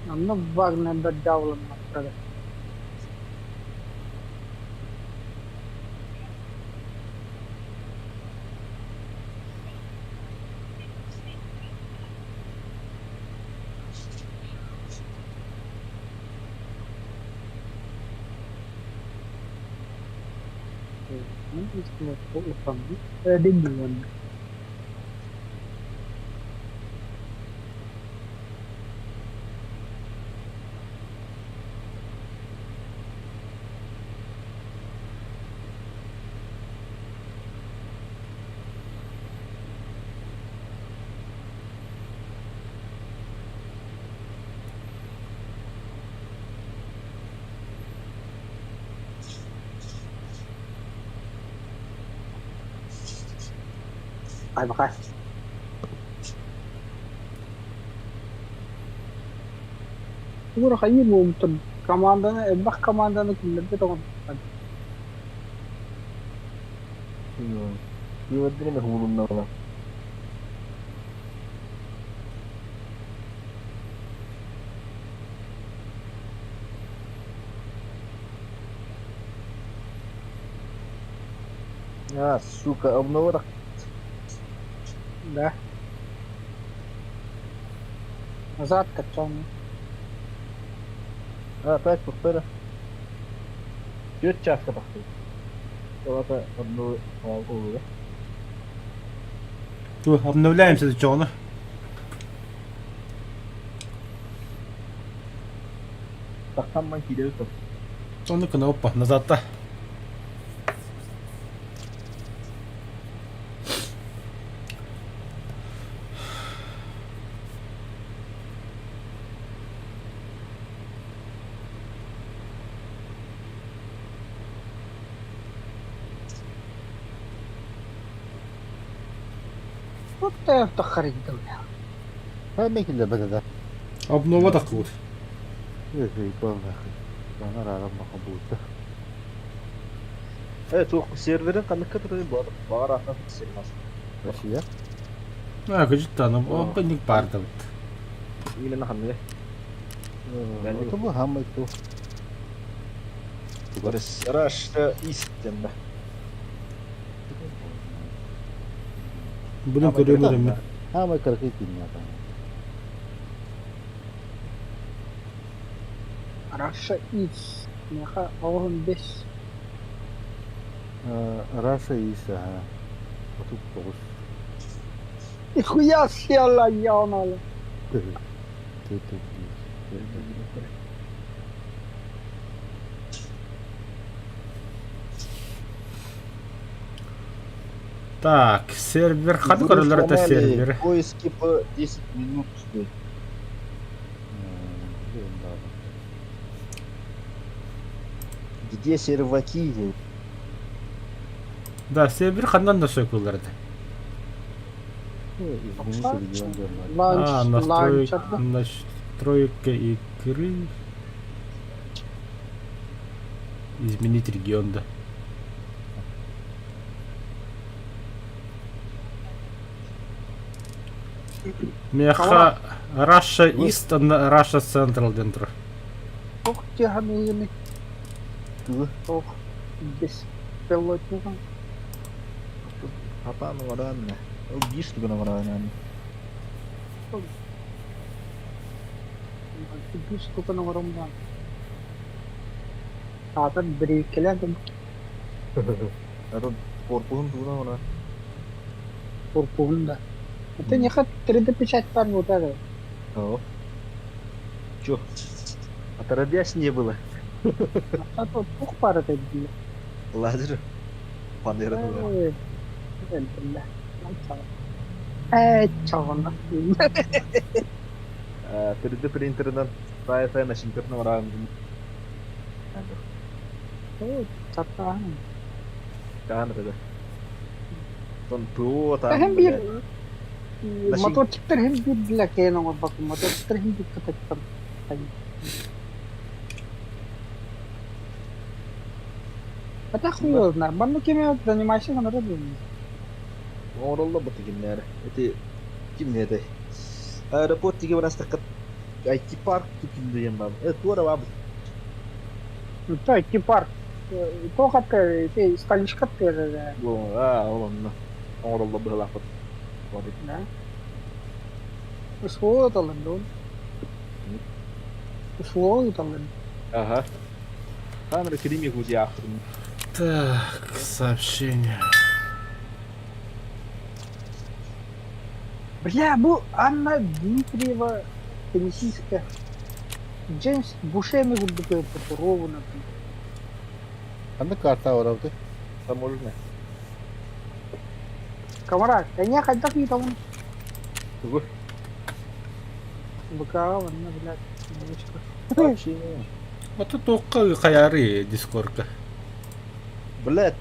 Онно Вагнер дьауланна турар. Один. Ай, бакай. Тугура хайыр буолбуттан команданы элбэх команданы киллэрбит оҕон. Кыыбардырын уһуулунна. А, сука, обнова. Да. Назад качал. А, опять повтора. Түөрт чааска тахсыбыт. Ол аата онну олуга. Ту, обновляемся до чего? Тахсан ман киирэбит то. Ону кнопка назад-то. Вот ты тахаридым. Ха киллэрбэт этэ. Обнова таххыбыт. Ебал нахуй. Ана рарам баха Э, туох серверин ханныкка турар буолар. Баҕар аатынан сервер. Россия. А, кыжыттан, обник бардыбыт. Именно ханныга. Это бу хамай ту. Russia East диэн да. Бұны көрөмөр эми. Хамай кыракый кинья там. Russia is. Меха оҕун бес. Russia is ага. 39. Нихуя села янала. Ты. Так, сервер ханы көрөлөр это сервер. Поиски по 10 минут. Где серваки? Да, сервер хандан да сөкүлөр это. Изменить регион диэн А, Ланч, настройка, ланчер. настройка игры. Изменить регион, да. Меха Russia East, Russia Central дентр. Ох, тихо, Тугу? Ох, беспилотник. Хатан варанна. Ол биш тугана варанна. Биш тукана варамдан. Атын брейкелер Атын корпуһун тугана вара. корпуһун да. Это не хат 3D печать бар вот это. О. Чё? Отродясь не было. А то тух пар это диye. Лазер. Фанера туга. Э, чавана. 3D принтеринэн тая-тая начинкатын вараан. Чатаан. Каан да. Тон ПО там. Hem bir мотоциктер hem bir для кеном бак мотоциктер hem bir кататтан. Это хуй его знает. Банну кем занимайся, на работе. Оҥороллор бу тигиннэр. Ити ким этэй? Аэропорт тиги барастакка IT парк тутун диэн баар. Э, туора баар. Ну, то IT парк. Туох аты ти столичка ты Бу, аа, ол онно. Оҥороллор быһыылаахпыт. Да. Услуга талын дон. Услуга талын. Аха. Хаан эрэ кирими кутуйаахпытын. Так, сообщение. Бля, бу Анна Дмитриева теннисистка. Джеймс Бушеми курдук өлбүт ровно. Ханнык карта барабыт? Таможня. Камара, эйиэхэ хайдах ыытабын? Тугу? БК манна, блядь, девочка. Сообщение. Ото туохха хайаары дискорка. Блядь.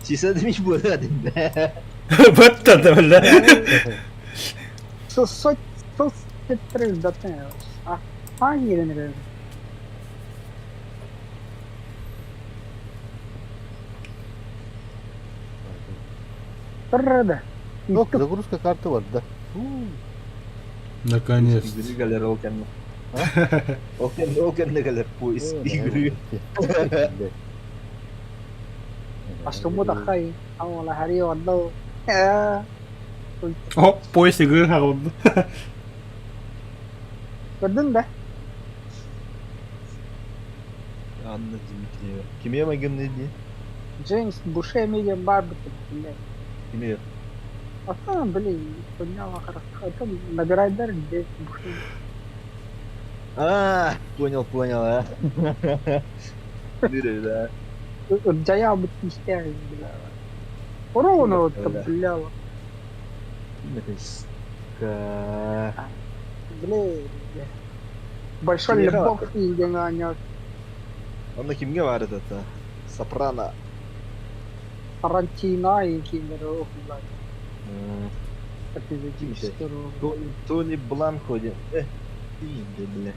Сисадмич буолар бля. Бытта да бля. Сот соцсеттерин А, hangilerini? Турда. Yok загрузка карты бар да. Наконец. Игры галер ол кэннэ. Ол кэннэ ол кэннэ галер поиск игры. Астуммут ахай. Аула хари онно. О, поиск игры хаалбыт. Көрдүң да? Анна Дмитриева. Кимиэ майгынный дии? Джеймс Бушеми диэн баар бит. Кимиэ? А блин, подняла хорошо. Это набирай дар где Бушеми. А, понял, понял, а. Дыры, да. Дьайаабыт күүстээх бля. Ровно вот бля. Бля. Большой любовь диэн аанньаат. Онно кимҥэ баар это? Сопрано. Тарантино кииннэри уһуллар. Эпизодически. Тони Бланко диэн. Э, бля.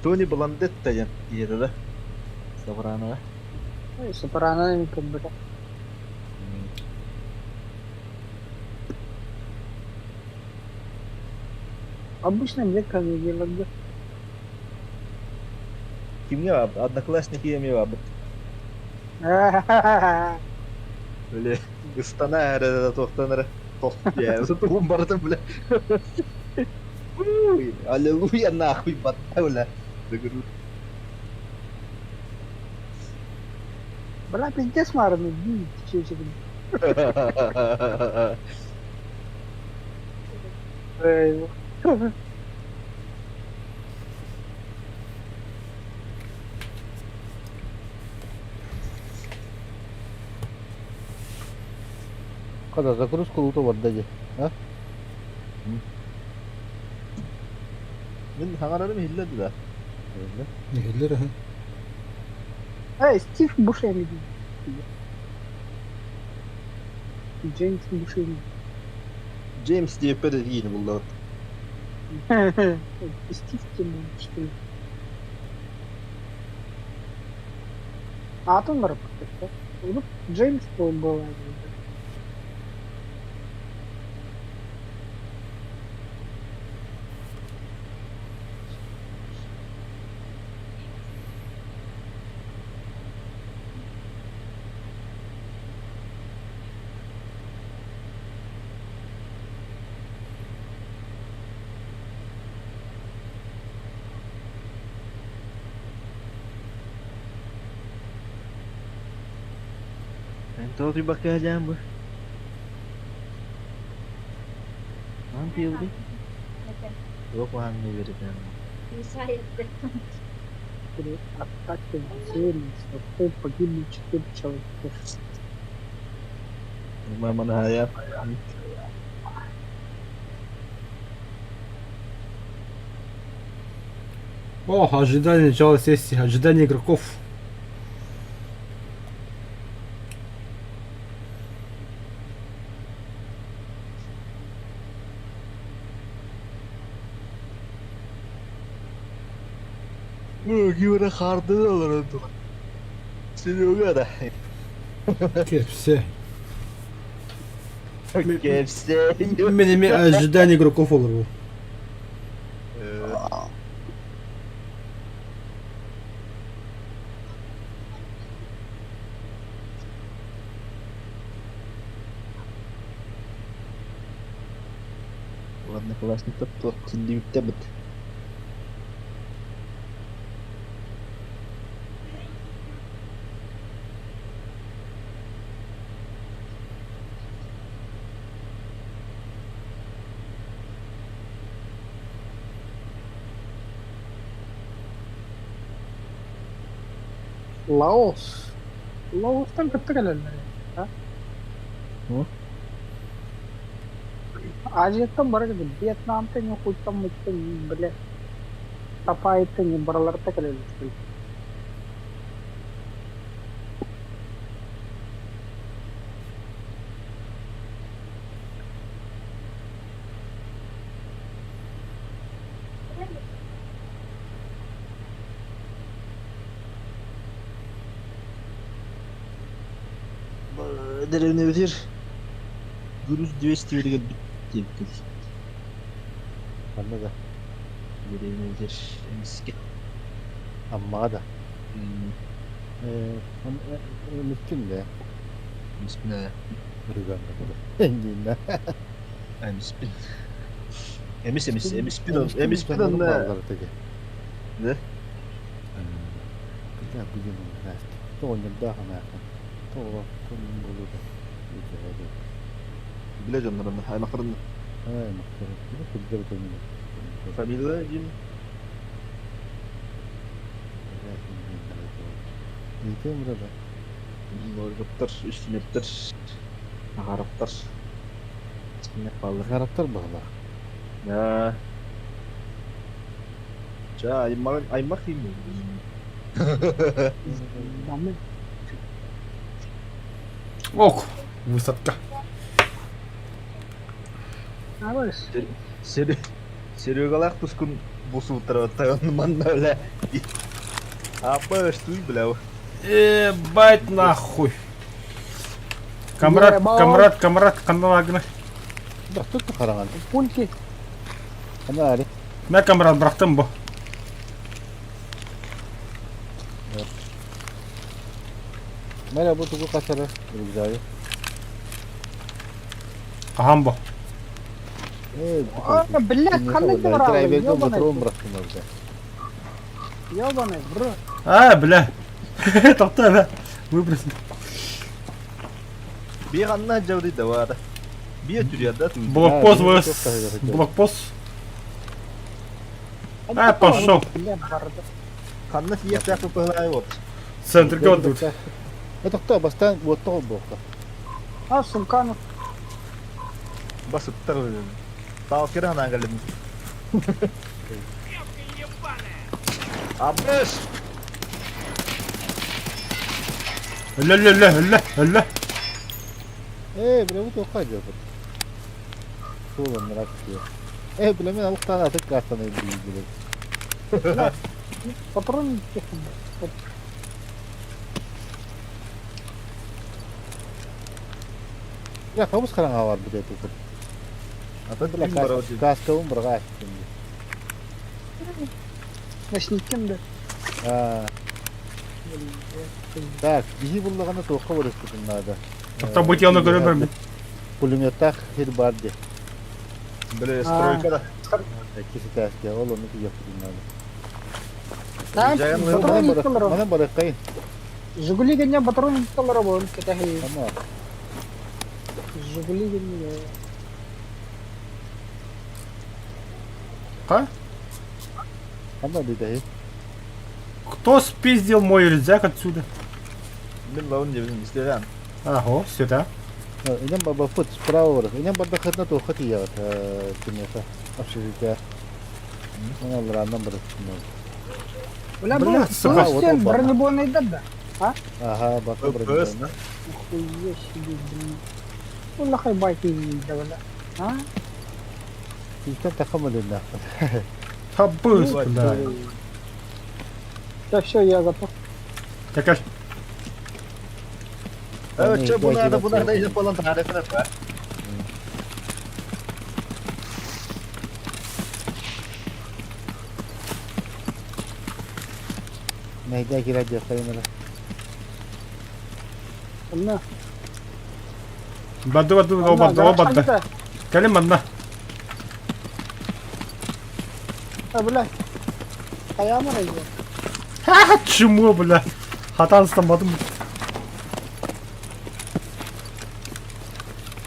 Тони Бландетта диэн ийэтэ да. Сопрано. Сопрано көрбүтэ. Обычно где комедияларга. Кимҥэ баар? Одноклассники эмиэ баар. Бля, ыстана эрэ туохтан эрэ тугун барытын бля. Аллилуйя нахуй батта бля. Бля, пиздец маарыны дии чечегин. Когда загрузка лута барда дии. А? Мин хаҥарарым иһиллэ да. Иһиллэр аһа. Эй, Стив Бушеми дии. Джеймс Бушеми. Джеймс диэппэр эргиини буллабыт. Стив Тимон, что ли? Аатын барбыт. Джеймс был. Тоҕо бакка дьаам бу. Аан тиэлби. Туох уһаҥҥа үөрэтэн. При атаке на Сирии погибли 4 человека. Маманая. О, ожидание начала сессии, ожидание игроков. Киһи хардыы олорон Серега да. KFC. KFC. Мин эмиэ ожидание игроков олорбут. Одноклассниктар туох силлибиттэ бит. Лаос. Лаостан кытта кэлэллэр а? Азияттан бары кэлэр. Вьетнамтан, Якуттан, Муттан, бile Тапайтан барыларта кэлэллэр. Дэриэбинэбитигэр груз 200 кэлбит диэбиккин. Ханна да? Дэриэбинэбитигэр эмискэ. Аммаҕа да? Эмискин да? Эмиспин ээ. Эҥгииннэ. Эмиспин. Эмис эмис эмиспин эмиспин онно. Да? Бля, блин, Тоҕонньордоох эмээххин. Тоҕо буолуо да. Билэ дьоннорун, аймахтарын. Аймахтарын. Кырдьар көҥүлэ. Фамилия дим. Иитиэм да. Новиковтар, Үстүнэптэр, Агаровтар. Агаровтар баҕалаах. Да. Ча, аймах аймах деймин. Ок, высадка. Серегалаах тускун бусууттара манна бля. Апа штуй бля. Ебать нахуй. Камрад, камрад, камрад, ханна Да, тут хараҥан. Пульки. Хана Мэ камрад бырахтым бу. Мэрэ бу тугу хасара рюкзагы? Хаһан бу? Блядь, ханнык Драйверга патрон бырахтым орда. Ёбаный, бро. А, бля. Тоқта, бля. Выбросил. Биир анна дьавды давара. Биир түрүярда Блокпост выс. Блокпост. А, пошел. Ханна тиийиэхтээх быһылаай вот. Центрге отдут. Тоқта, бастаан уотта холбуохха. А, Сулканов. Басыттар. Талкер анаан кэллим. Абыш! Өлө, өлө, өлө, өлө, өлө. Ээ, бля, бу тоққа дьопут. Суолан мырак диye. Э, бля, мен алықтан атык картаны билдилер. Патрон Я хабыс хараҥа бар бит эту. Ата Бля, каскабын бырға аттым. Ночниккин да. А. Так, биһи буллаҕына туохха барыспытын наада. Тоқта бутиланы көрө бер. Пулеметтах хир бар де. Бля, стройка да. Икки ситээске ол ону киеппитин наада. Патрон Манан барыккайын. Жигули гэньэ патрон толоро буолан кэтэһи. Ама. Жигули гэньэ. Ка? Ама дитэһи. Кто спиздил мой рюкзак отсюда? Мен лаун дебин истеген. Ага, сюда. Инем баба фут справа бар. Инем барда хытна туохха тиийэҕит кимиэхэ общежитие. Оны алларааннан барыспын. Бля, бу сука. сен бронебойныйдар да. А? Ага, бака бронебойный. Охуеть себе, блин. Улахай байки да бля. А? Тиистэн тахамалынна. Табыс, бля. Да все, я готов. Так, Э, че, бу надо, бу надо, иде полон тариф на. Найда кирә диэххэ Онно. Баду, баду, баду, баду. Кэлим манна. А, бля. Хайамар айга. Ха, чему, бля? Хатан стамадым.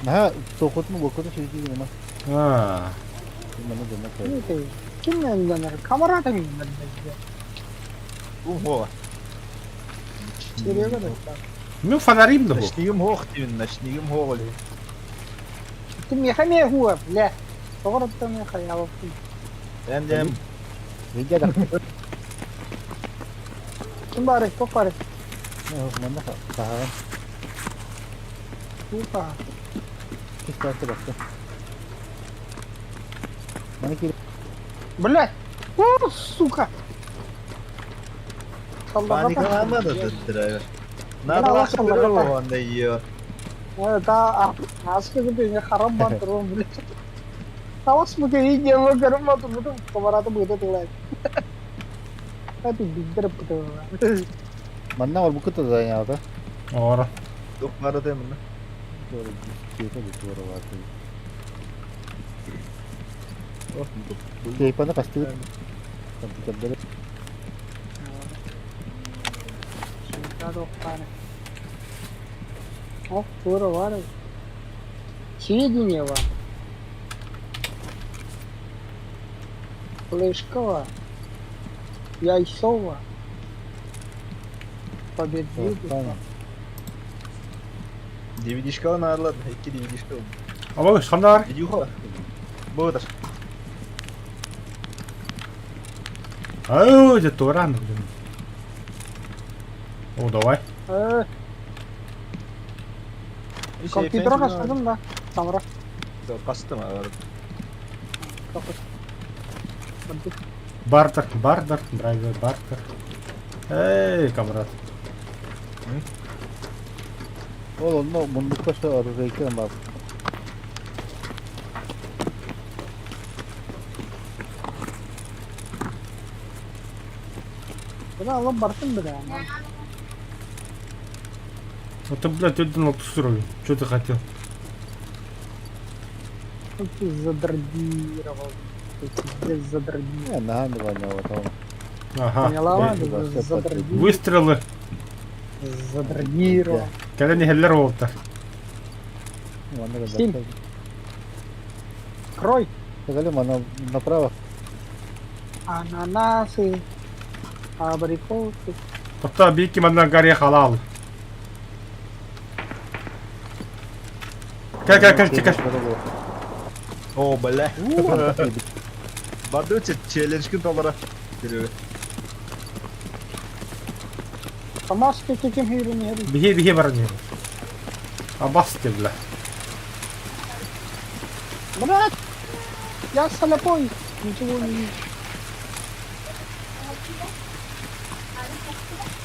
Наһаа тоқотун бокотун сүрдүү гына. А. Маны дема кэлэ. Ким энданар? Камара тагыннар бизде. Ого. Серега да. Мен фонарим да бу. Ночнигым хоох диин, ночнигым хоох оле. Ты меха мехуа, бля. Тоҕор оттон хайалаппын. Эн дем Видя да. Ким бары, туох бары? Манна саһаҕын. Туха. Кистәсе басты. Маны кир. Бля! О, сука! паникалама да драйвер. Надо Бля, лахтыры саллаға. онда ее. Да, аска күтү харам бар турун, блядь. Тавас муке видео көрүм батыр буту камараты быта тылай. Хати биздер буту. Манна ол букыта да яда. Ора. Тух бары да мына. Doğru. Кейпа да doğru var. Кейпаны кастык. Компьютерде. О, тура бар. Сведения бар. Флешка Яйцова. Победитель. DVD-шка нарлады. Икки DVD-шка. Аба шандар. Видюха. Бұдыр. Ау, де туран. О, давай. Компьютер кастым да. Самра. Кастым алар. Бартер, бартер, драйвер, бартер. Эй, камрад. Ол онно мундукка что оружейка бар. Бына алып бартым бля. Это, блядь, один уровень. Что ты хотел? Ну ты задродировал. Ты пиздец задродировал. Не, наган давай там. Ага. Поняла? Э, Задродировал. Выстрелы. Задродировал. Когда не хеллер болтар. Манна Сим. Крой. Сказали, мана направо. Ананасы. Абрикосы. Тоқта бейки манна горе халал. Кел, кел, кел, кел. О, бля. Барды челленджкин толара. Серега. Камашки кекем хейрин хейрин. Бихи, бихи бар не. Абасты, бля. Блядь! Я слепой. Ничего не вижу.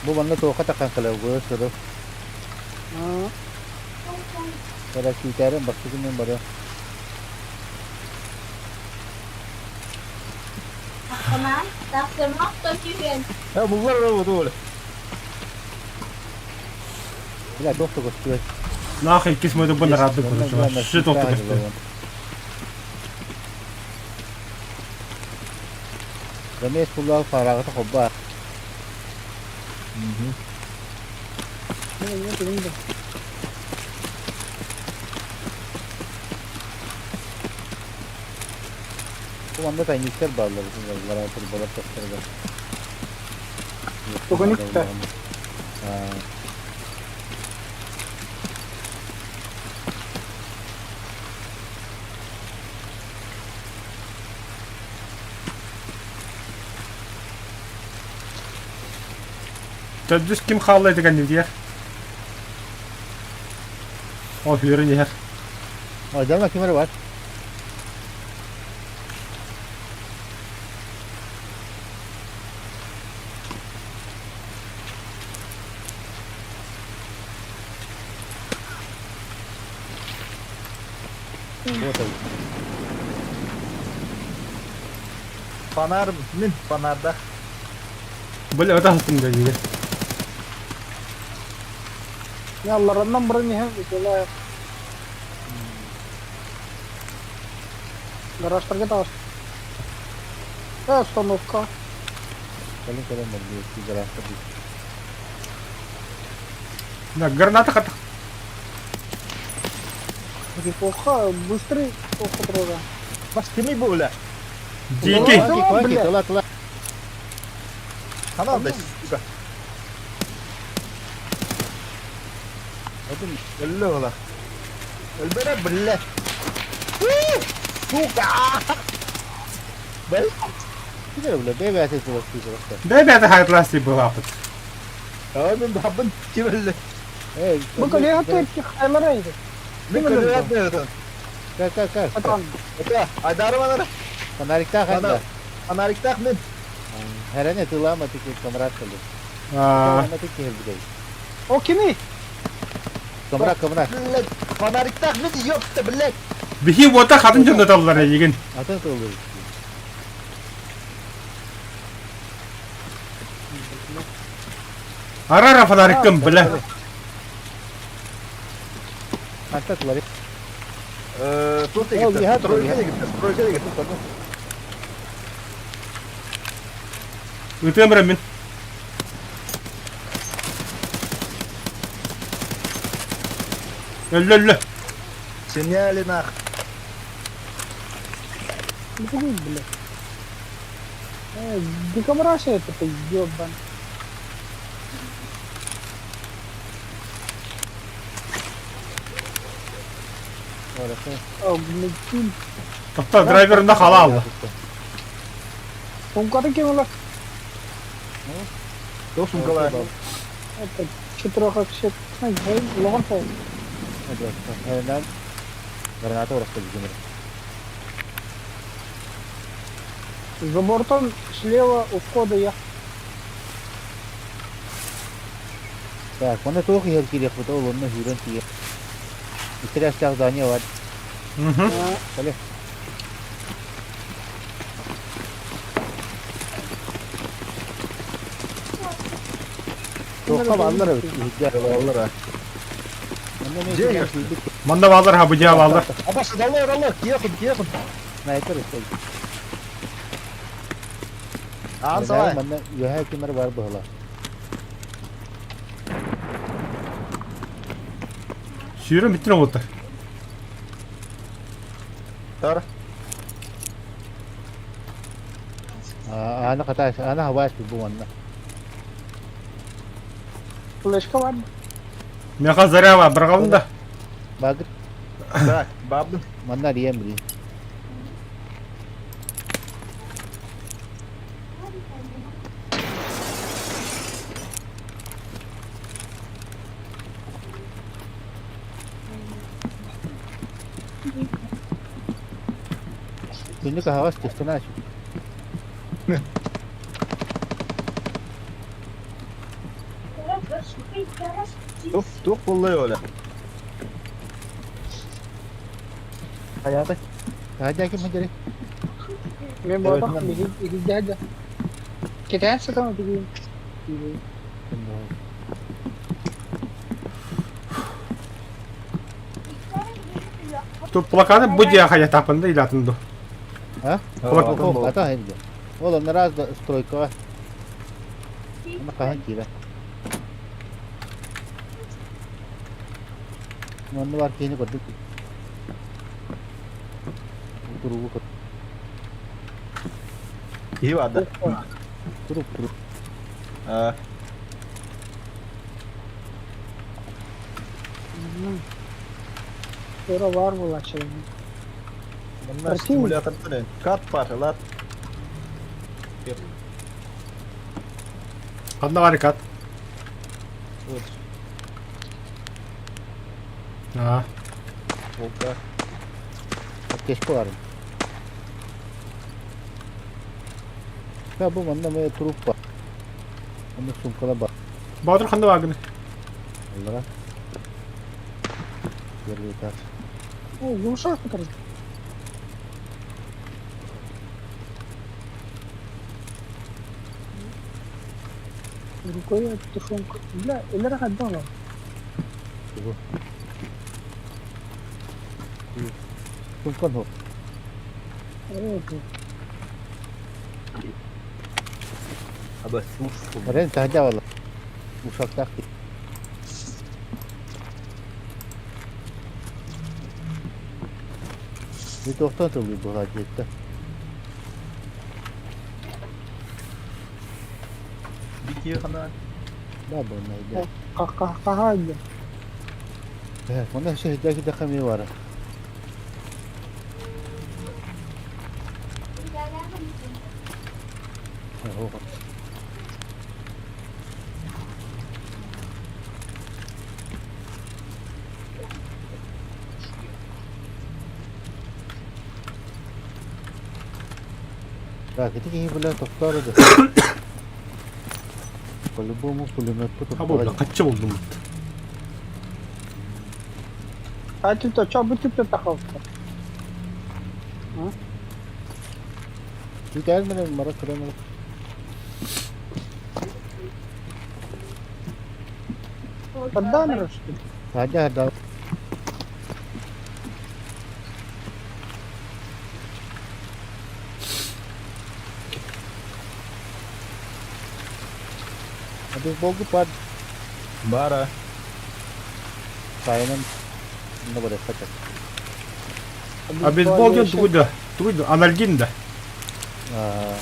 Бу манна тоқа таққан қалау көз сыры. А, Кара китерин бакты күннен бары. Ha bunlar da bu öyle. Бля, доқты көстүбөт. Нахуй кис мойду бын рады короче. Ши тоқты көстү. Замес пуллау фарагата хобба. Не, нет, не Бу манна тайниктер барлар. Булар турбалар тоқтырды. Тугуникта. Төдүс ким халлайды деген дер. О, хүрін ер. Айдарма кимер бар? Вот он. Фонар, мин фонарда. Бля, это астым да диге. Я Аллараннан бұрын не хем, Гаражтарға тағыр. Остановка. Калин калин бар гаражда. Да, граната хата. Неплохо, быстрый плохо трога. Бас кими бу бля? Дикий. Давай, бля. Тыла тыла. Канал да сука. Один Өллө ола. Өлбөрө биллэ. Сука! Бэл. Кидер бля, бэйбээтэ тыластыы сыласта. Бэйбээтэ хайтласти былаапыт. Аа мен бабын кибелле. Эй, Бу коллега төрт хайлар айды. Мен көрөт. Кай, кай, кай. Атан. Это Айдары манара. Фонариктаах Ана. айда. Фонариктаах мен. Хэрэне тылаама тики камрат кэлли. Аа, Тылаама тики хэлбидэй. О кими? Камра, камра. Блядь, фонариктаах мен ёпта, блядь. Биһи уота хатын дьоннотоллар эйигин. Атын тыллыр. Арара фонариккын бля. Ханта тылары. Тут Ол, егиттер. яха Тройка яха. егиттер, стройка егиттер. Ытыам эрэ мин. Өллө өллө. Синяли нах. Блин, блядь. Дикомрася это ёбан. О, блядь. Тохто драйверында хала алла. Сумкаты кем ола? Туох сумкалар. Это четырех вообще. Логан фол. Граната урахта бигемер. За бортом слева у входа я. Так, оны туох иһэр кириэхпит, ол онно сүүрэн тиийэ. Иккилэстээх здание бар. Мгм. Кэлэ. Туохха бааллар эбит, иһирдьэ. Баллар а. Онно эмиэ Дьиэ киирэн киирбит. Манна бааллар хабыдьа бааллар. Абашы даллар алла, киехун, киехун. Снайпер истэй. Аан салай. Манна үөһээ кимэр бар быһыла. Сүүрэн бүттүн оҕуттар. Тар. Аана хатааш, аана хабааш бу манна. Флешка бар. Меха зарява бырҕалын да. Багыр, Так, бабын. манна рием били. Күннүк аһаҕас тестана Тух, тух боллай оля. Хайаата. Хайа ким хадьары? Мен болтах иһирдьэ. Кэтээн сытан отугуйум. Тут плакаты бу дьиэ хайатаапында илатын ду. А? Плак- Ата хайда. Ол онно раз стройкаҕа. Аны хаһан киирэ. Манна бар киһини көрдүк. Туругу көр. Киһи баада. Турук турук. А, Тура бар булачы. манна стимулятор түрен. Кат бар, лат. Ханна бар кат. Вот, Аа. волка. Кешке барым. Я бу манна мэ турук бар. Онно сумкала бар. Баатыр ханна баагын. Аллара. Первый этаж. О, yumuşak tutarız. Рукой тушенку. Бля, элер хаддала. Сумкан хо. Аба, уф. Рен тахда вала. Ушактах. Bir doktor tılıyor bu hadiyette. Бики хана. Да, bu neydi? Ха-ха-ха. Манна өссө сирдээх кидэххэ эмиэ баара. Так, ити киһи бля тохтоор да. По-любому пулеметку А бу туттаҕа. хаччы булдум. А ты-то чё бы ты-то тахалта? Үтээр менен мара көрөн ылып. Поддамер, что ли? Хадя да. Бейсболга пар Бара. сайынан онно барыахха сөп. А бейсбол диэн тугуй да? Тугуй да? Анальгин да? Аа,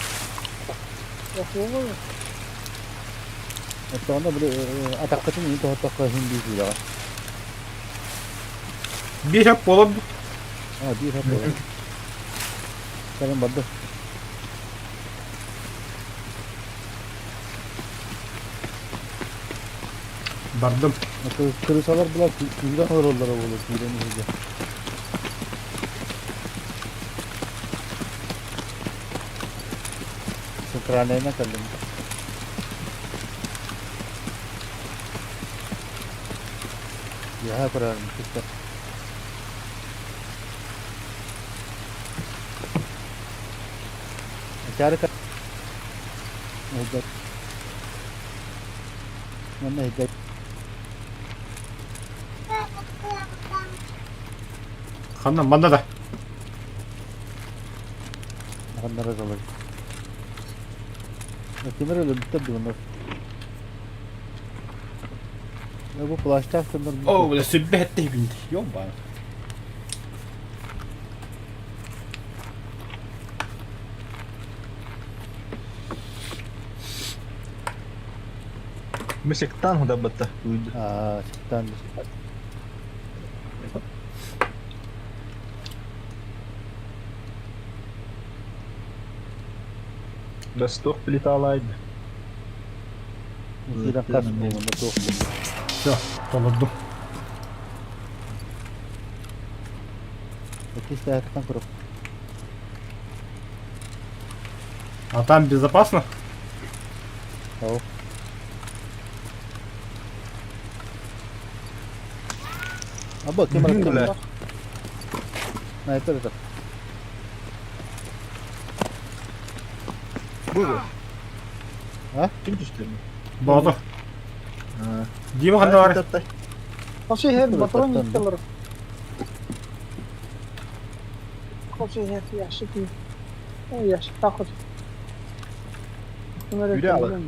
Оттоҕуна били атаххытын иһин тоһоттоххо иһин биир киилэҕэ. Биир хөп буолар дуу? Аа, биир хөп буолар. Кэлэн барда. Бардым. Крысалар була күүрэн олороллоро буолуо күүрэн иһигэ. Центральнайынан кэллим. Яһа көрөрүм кытта. Чарыка. Манна иһдэ. Ханна манна да. Ханнара залар. Кимер өлөрбүттэр дугунар. Бу плащтаах дьоннор О, бля, сүрбэ этте бинди. Ёба. Мисектан худабатта. Аа, сектан. Бастух плиталайды. Киирэн хас буолуна туох буолла. Все, толордум. Иккис тааһыттан курuk. А там безопасно? Ау. Аба, ким Бля. араттан? Снайпер это. Бу. А? Ким түстү? Боотур. Дима ханна бар? Вообще, хер, патрон Таттан, да? не Вообще, хер, ящик. Ящик тахот. Үрэ ала.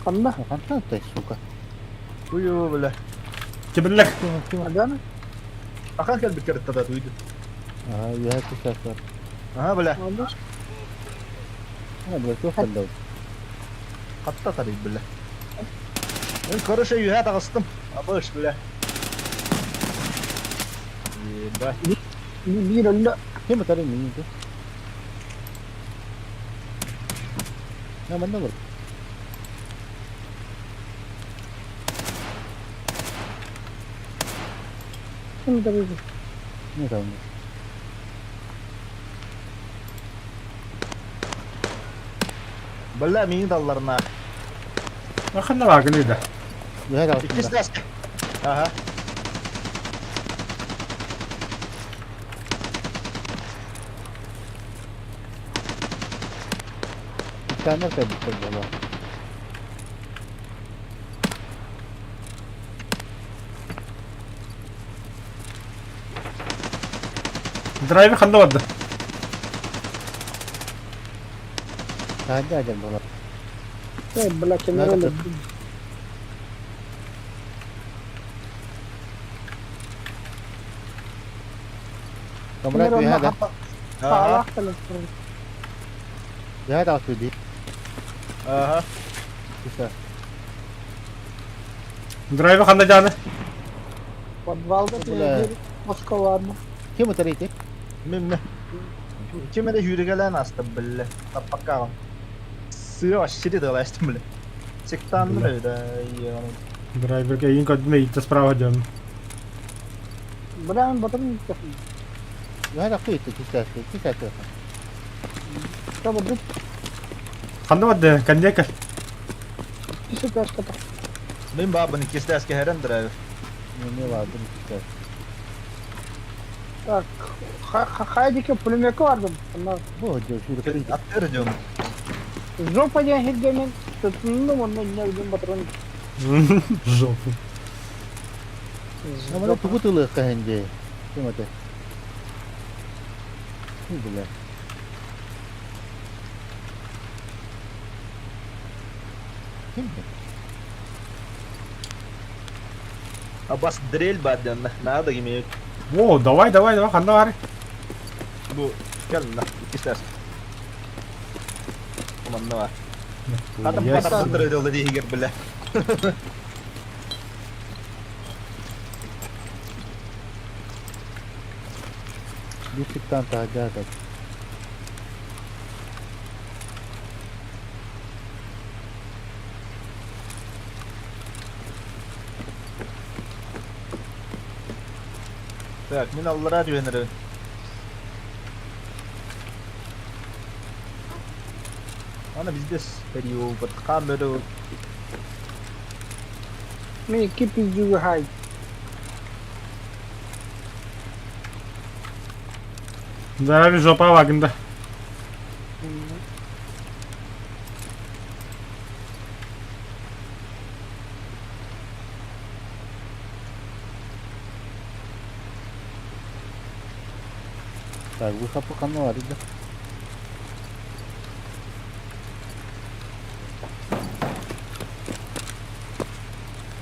Ханна? Хантан тай, сука. Уйу, бля. Киберлер. Адана? Ахан кэлбит кэртта туйду. Аа, я түстәр. Аха, бля. Алды. Ана, бля, туох кэллэ. Хатта тарый, бля. Мен короче юха тагыстым. Абыш, бля. Ебать. Биир өллө. Ким атары мин ду? На манна бар. Ким да биир. Не там. Бля, мин далларына. Ханна бар гыны да. Юха тагыстым. Иккис дас. Аха. Камер кэлбиттэр буолуо. Драйвер ханна барды. Таһырдьа дьэн буолар. Э, бля, ким Надо өллө. Камрат юха да. Аха. Юха тагысты ди. Аха. Түстә. Драйвы ханна дьааны? Подвалга Бля. тиийэр Москваҕа. Ким ытар ити? Мин мин. Ким эрэ сүүрүгэлээн ааста биллэ. Таппакка Сыа вообще дылаастым бile. Сектанды Бля. да Драйверга эйин көрдүм эйиттэ справа дьон. Бля, батырын иттехин. Наһаа тахты итти кистээскэ, кистээскэ. Табырдыт Ханна барды? Коньяка. кисетээскэ тах. Мин баабын иккистээскэ хэрэн драйвер. Не бардым кистээс. Так, хайдики пулемётка бардым. Онно Бу дьэ сүүрүккэ. Аттыр дьон. жопа диэн сиргэ мин сытынным онно инньэ өлүм батырын. Жопу. Намана тугу тылыахха иһин дии. Ким аты? Ким билэр? Ким билэр? Абас дрель бар дьонна. Надо имеют. Во, давай, давай, давай, ханна бар. Бу кэл на иккистээс. Манна бар. Хата Есть. батырын дрель дии бile. Биир сыктаан таһырдьа сытар. Так, мин аллара түһэн Ана биздес период камеру Мин икки пиздюгу хай. Драйвер жопа вагында. Так, выхапы ханна бар иди.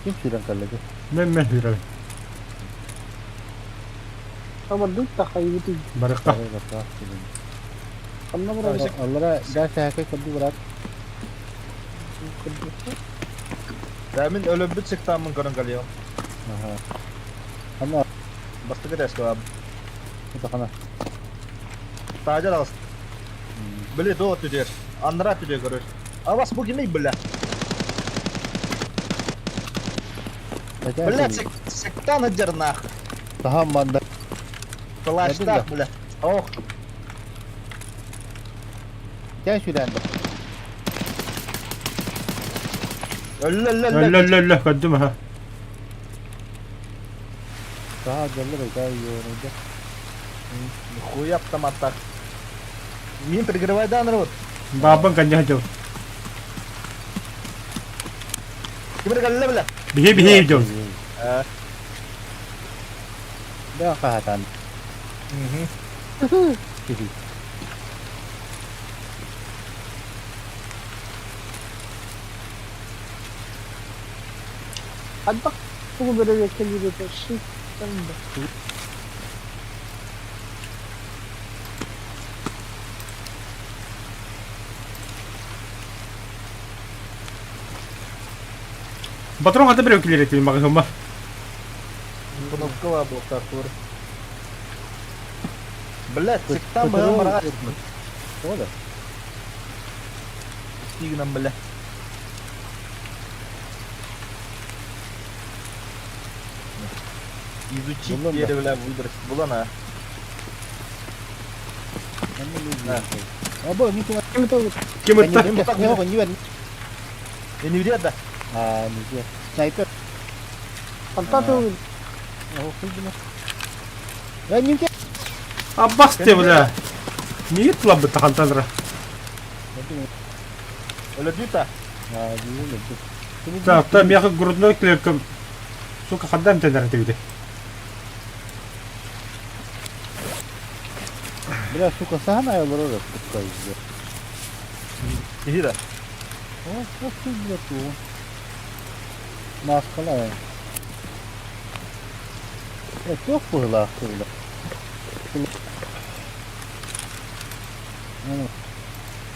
Ким сүүрэн кэллэ Мен мен хүрөбүн. Табырдыт та хайбыты. Барыкка. Ханна барабын. Аллара да сээкэй көрдүү барат. Да мин өлөбүт сектаммын көрөн калиям. Аха. Ханна Бастакы тэскэ бар. это хана. Таажар алыс. Били до түдер. Андра түдер көрөр. Абас бу кимей бля. Бля сектан аджарнах. Таһам манда. Флаштах бля. Ох, Кэ сүүрэн да. өллө өллө Өллө өллө өллө көрдүм ha. Таһа дьаллар этэй юонуйда. Нихуя автоматтах. Мин прикрывай да народ. Бабын коньяк жол. Кимер калла бля. Бихи бихи жол. Да хаатан. Мгм. Киһи. Хаддак тугу беребе келбит ши. Батрон хата бирөө килер этим магазинба. Кнопка бар блоктар тур. Бля, сектан бага барга. Ола. Стигнам бля. Изучить Булан да. дерево, бля, выбрать. Булана. Або никуда. Ким это Ким ытта? Не не не. Я не вред, да? А, не Снайпер. Фантазия. О, хуй Да не Аббас те бля. Не тлабы тахантанра. Өлөдүта. А, не Так, та меха грудной клеткам. Сука, хадам тенер тегде. Бля, сука, саана олорор такой. Иһи да. О, ох ты, бля, ту. Маскала. Э, туох быһылаах бля. Ну,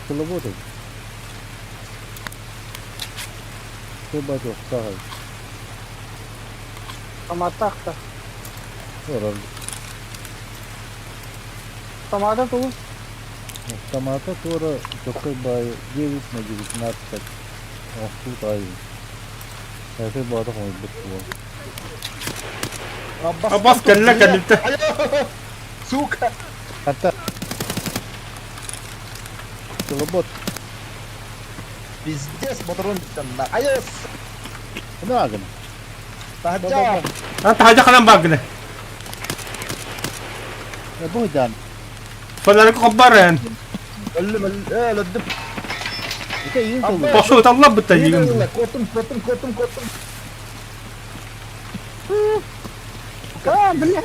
работает. Ты батюк, сагай. Автоматтаах да. Олорор. Автомата тугу? Автомата туора чоккай баайы 9 на 19 оҥостуу таайыы. Этэй баата хомуйбут буол. Абас кэллэ кэллэ. Сука! Хата. Телобот. Пиздец, патрон на. Айос! Нагын. Таһырдьа! А таһырдьа ханан бааргына? Бу дан. Фонарик хоббарен. Өллүм, өллүм. Это иин тылы. Босу талла бытта йигин. Котум, котум, котум, котум. А, блядь!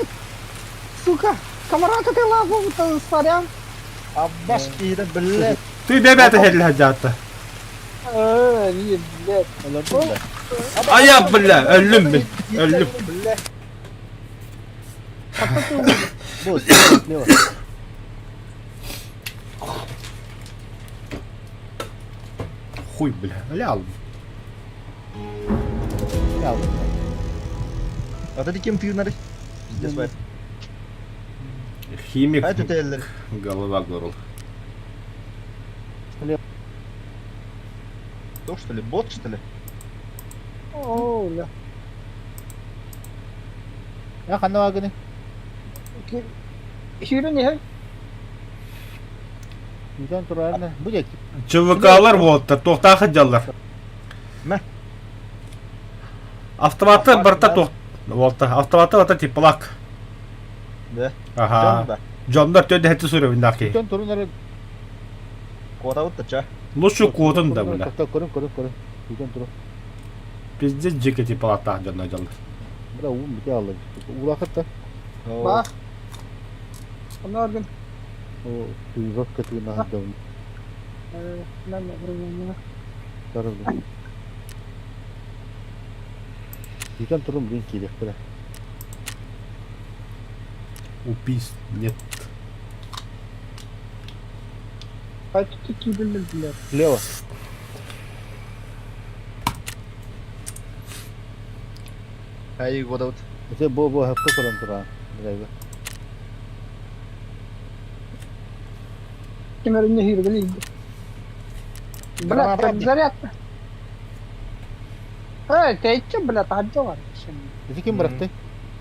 Сука! Камарата ты лапу, сорян. Аббас киһитэ, блядь. Ты бэбэтэ хеллэ жаата. Э, не, блядь. Олордум да. Ая, бля, өллүм мин. Өллүм. Бля. Бу, слева, слева. Хуй, бля. Ля. Я. А ты кем тыынары? Пиздец, бай. Химик. Ай түтэллэр. Голова горл. То что ли? Бот что ли? О, бля. Я ханна багыны. Хирин не? Бүтэн турарна. Бу дек. ЧВКлар буолта, туохтаах дьаллар. Мэ. Автоматы барта туох буолта. Автоматы барта типлак. Да. Аха. Да. Дьоннор төдө хэтти сүрөбүннаах киһи. Бүтэн турунары. Куотабыт да ча. Лучше куотун да бля. Тоқта көрүн көрүн көрүн. Бүтэн туру. Пиздец жеке типлактаах дьоннор дьаллар. Бра уун бите алды. Улахыт да. Ба. Оноргын. О, туйгак кытыына хаддабын. Э, мен вроде Тарылды. Бүтэн турун бүгүн киирек бра. Убийств нет. А тут такие были, блядь. Слева. Ай куотабыт. Это бо бо хапка көрөн тура. Драйвер. Кемер не хиргали. Блядь, так заряд. Эй, ты че, блядь, отдела? Это ким быракты?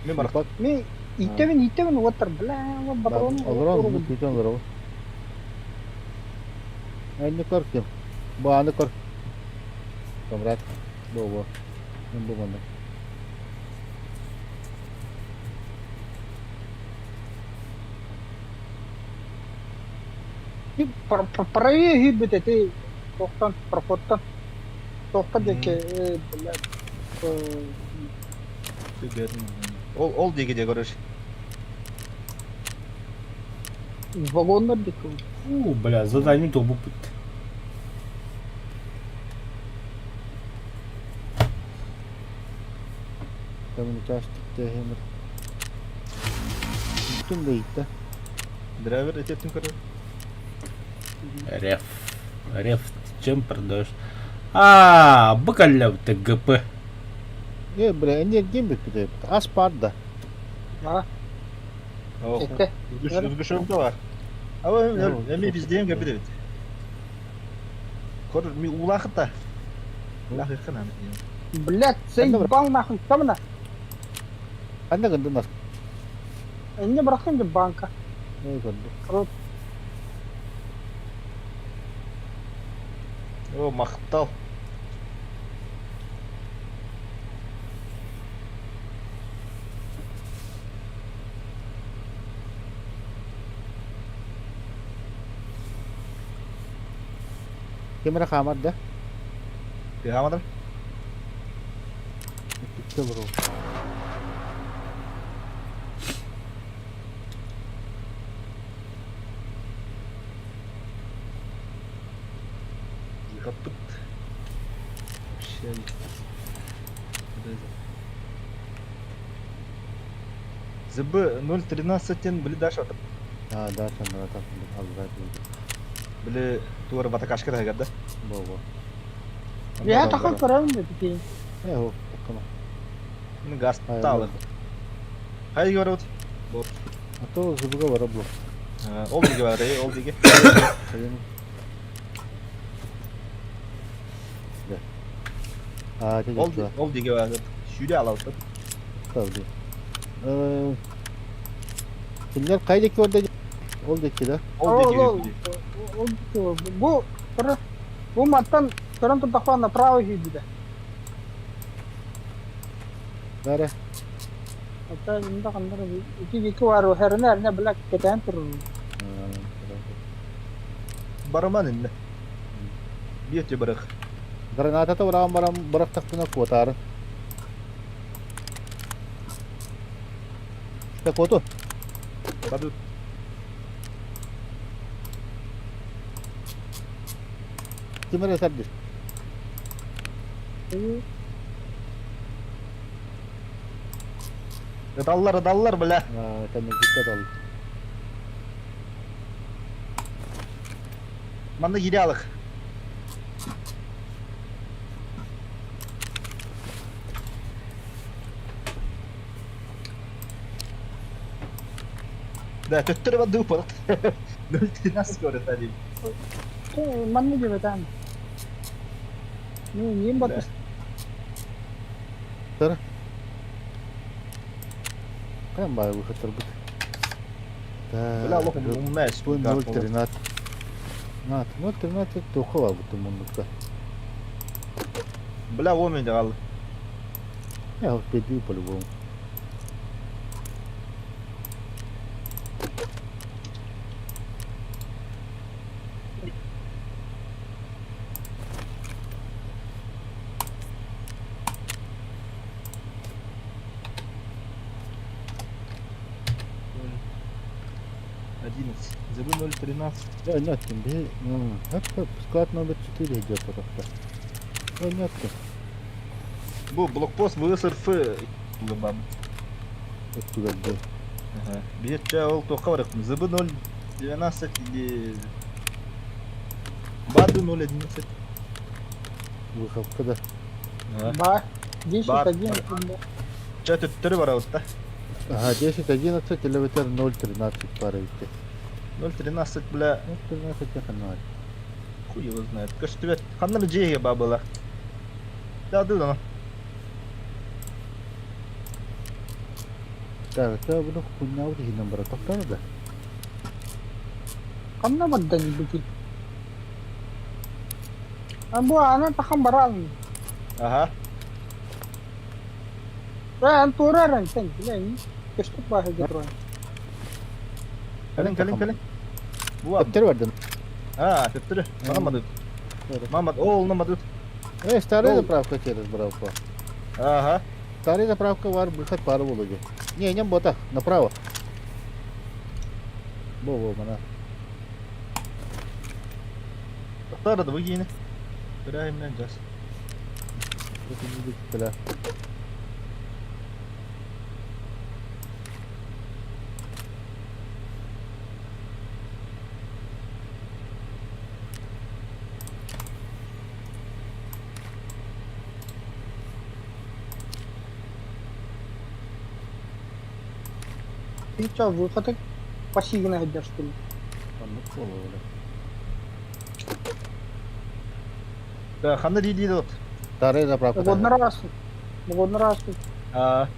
Мен барак. Ми иттебин иттебин отыр, бля, патрон. Олорон бүтэн олорон. Айны көр ким. Бу аны көр. Камрат. Бо бо. Мен бу манда. Правее гибет, ты тоқтан, проходтан. Тоқта деке, блядь. Ол ол диэки де көрөр. Вагоннар деке. У, бля, задание тобу пут. Коммуникация техемер. Бүтүн да итте. Драйвер этеттин көрөр. Реф. Реф, чем продаешь? А, быкалля ты ГП. Э, бля, энергия бүттү. Ас бар да. А, О. это. Үзгүшөмдө бар. Аба эми бизден көп бит. Көр ми улахыт да. Улахыт кана. Блядь, заебал нахуй, камна. Анда гынды нас. Не брахын де банка. Не көрдү. Рот. О, мактал. Кемера хамар да. Пигамадыр. Бүтү бро. Капыт. Вообще. ЗБ 013 били даш атып. А, да, сандара так албай. Били туар батакашка да гада. Бо бо. Я такой правильно такие. Э, о, такама. Мин гастаалы. Хайа барабыт? А то зубга бара бу. Ол диги бар, ол диги. А, Ол ол диги бар. Сүүрэ алабыт. Kaldı. Кинилэр хайа диэки барда ол диэки да? Ол диэки. Ол диэки. Бу бу мантан көрөн турдахпына направо киирбитэ. Бары. Ата инде хандар ити диэки бар херне эрне билэ кэтээн турар. Барыман инне. Биэти барах. Граната баран баран бырахтахпына куотаарын. Так вот. Баду. Ким эрэ сардыр. Ыталлар, ыталлар, бля. Кэнники ыталлар. Манна киирэ алых. Да, төттөрү барды упалат. 0.13 көрөт один. Манна диэбэтэн. Ньим батыс. Кайм бай выход Бля, лох умная. 0.13. На, 0.13 тухала бу муннукка. Бля, во мен дагал. Я успею по-любому. Одиннадцать. Забыл 0.13. Да, нет, тебе. Склад номер 4 идет просто. Да, нет. Бу блокпост ВСРФ. Бам. Оттуда где? Ага. Биетче ол тоққа барық. ЗБ 0.12 или... Баду 0.11. Выховка, да. Ага. Ба. 10, 11. Ча төттөрү барабыт да. Ага, 10, 11 или 0.13 пара идти. 0.13, бля. 0.13 я ханай. Хуй его знает. Кажется, ханнары жеге бабыла. Да, да, да. Так, это буду хуйня вот иһинэн бара тохтоно да. Ханна бардан бити. Бу ана тахан баран. Ага. Эн тураран сен билен. Көстүк баһы гетрон. Кэлин, кэлин, кэлин. Бу Төптөр бардым. А, төптөрү. Мамадыт. Мамад, ол намадыт. Э, старая заправка через бравку. Ага. Старая заправка бар, выход пары болуги. Не, не бота, направо. Бо, бо, мана. Тохтар да выгине. Көрәйм жас. Бля. Ты что, выход пассивно идешь, что ли? Да, ханна диди дот. Старая заправка. Годно раз. Годно раз. А,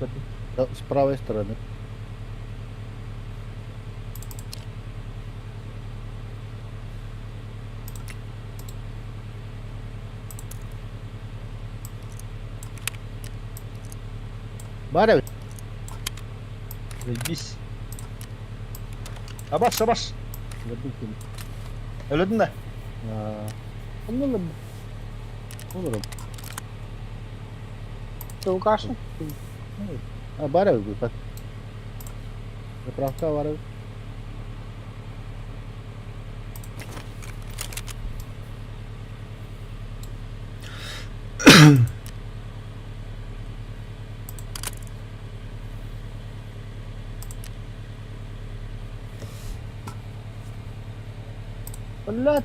Да, с правой стороны. Баря. Заебись. Абаш, абаш. Өлөдүн да. Ханна Олорум. Толкашын. А, Баря выход. Заправка бар. Блядь.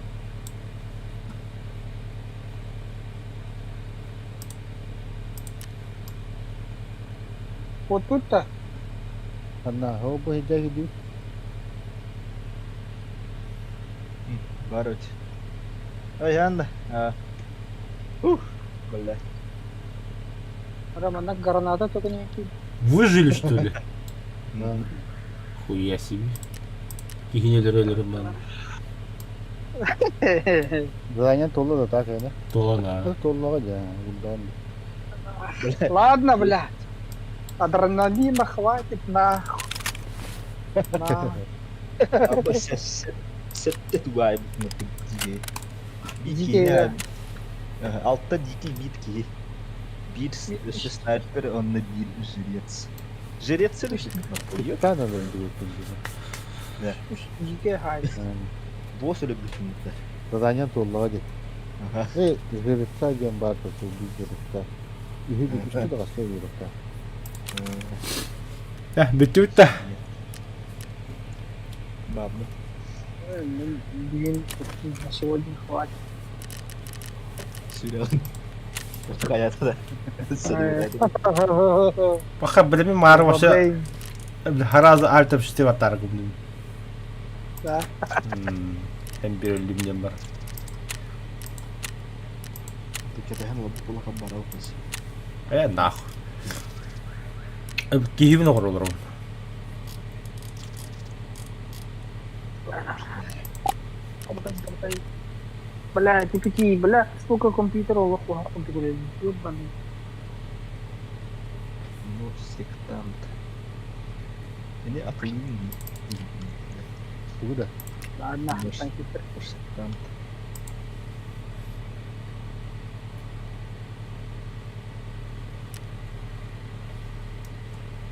Вот тут-то. Ханна, ол бу иһдэ кидүү. Бар өт. Ай, анда. Ух, бля. Романа граната только не кинь. Выжили, что ли? Да. Хуя себе. Кихине өлөрөлөрүм man. Задание толла да так эне. Толана. Толлаҕа дьэ, урдаан. Ладно, блядь. Адреналина хватит нахуй. На. Абы сэттэ тугай дии. Дикий, Алта дикий биир киһи. Биир өссө снайпер, онно биир жрец. Жрец или Таана да билбэппин. Дикий хай. Босс өлөрбүтүн Задание толлаҕа дии. Ага. Э, жреца диэн баар биир жреца. Үһү бүтүштү да хаста жреца. Э, бүттүбүт да. Бабы. Блин, на сегодня хватит. Сүрэн. Хаята да. Баха билими маары вообще харазы альтып шите баттары күбүнүм. Да. Hem bir өлүмден бар. Кэтэһэн лабы була барабыз. Э, нахуй. Киһибин оҕоролорум. Бля, ты какие, бля, сколько компьютеров компьютеров, ёбаный. Ну, сектант. Ini akıllı Тугу да? Ладно, компьютер. Сектант.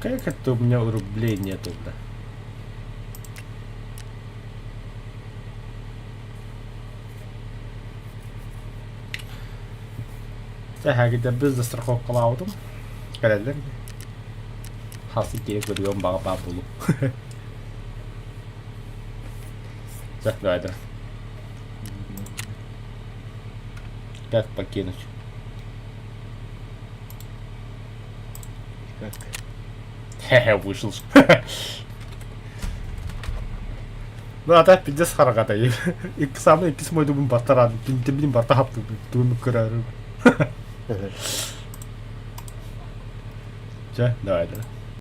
Как это у меня рублей нету, да? Тэһэгидэ біз да страховкалаабытым. Кэлэллэр. Хасы киһи көрүөн баҕа баа буолу. Чэ, давай, да. Как покинуть? Как? Хе-хе, вышел. Ну, а так пиздец хараҕата. Икки самый иккис мойдубун баттаран, тибин барта хапты, тугун көрөрүм. Чэ, давай, да.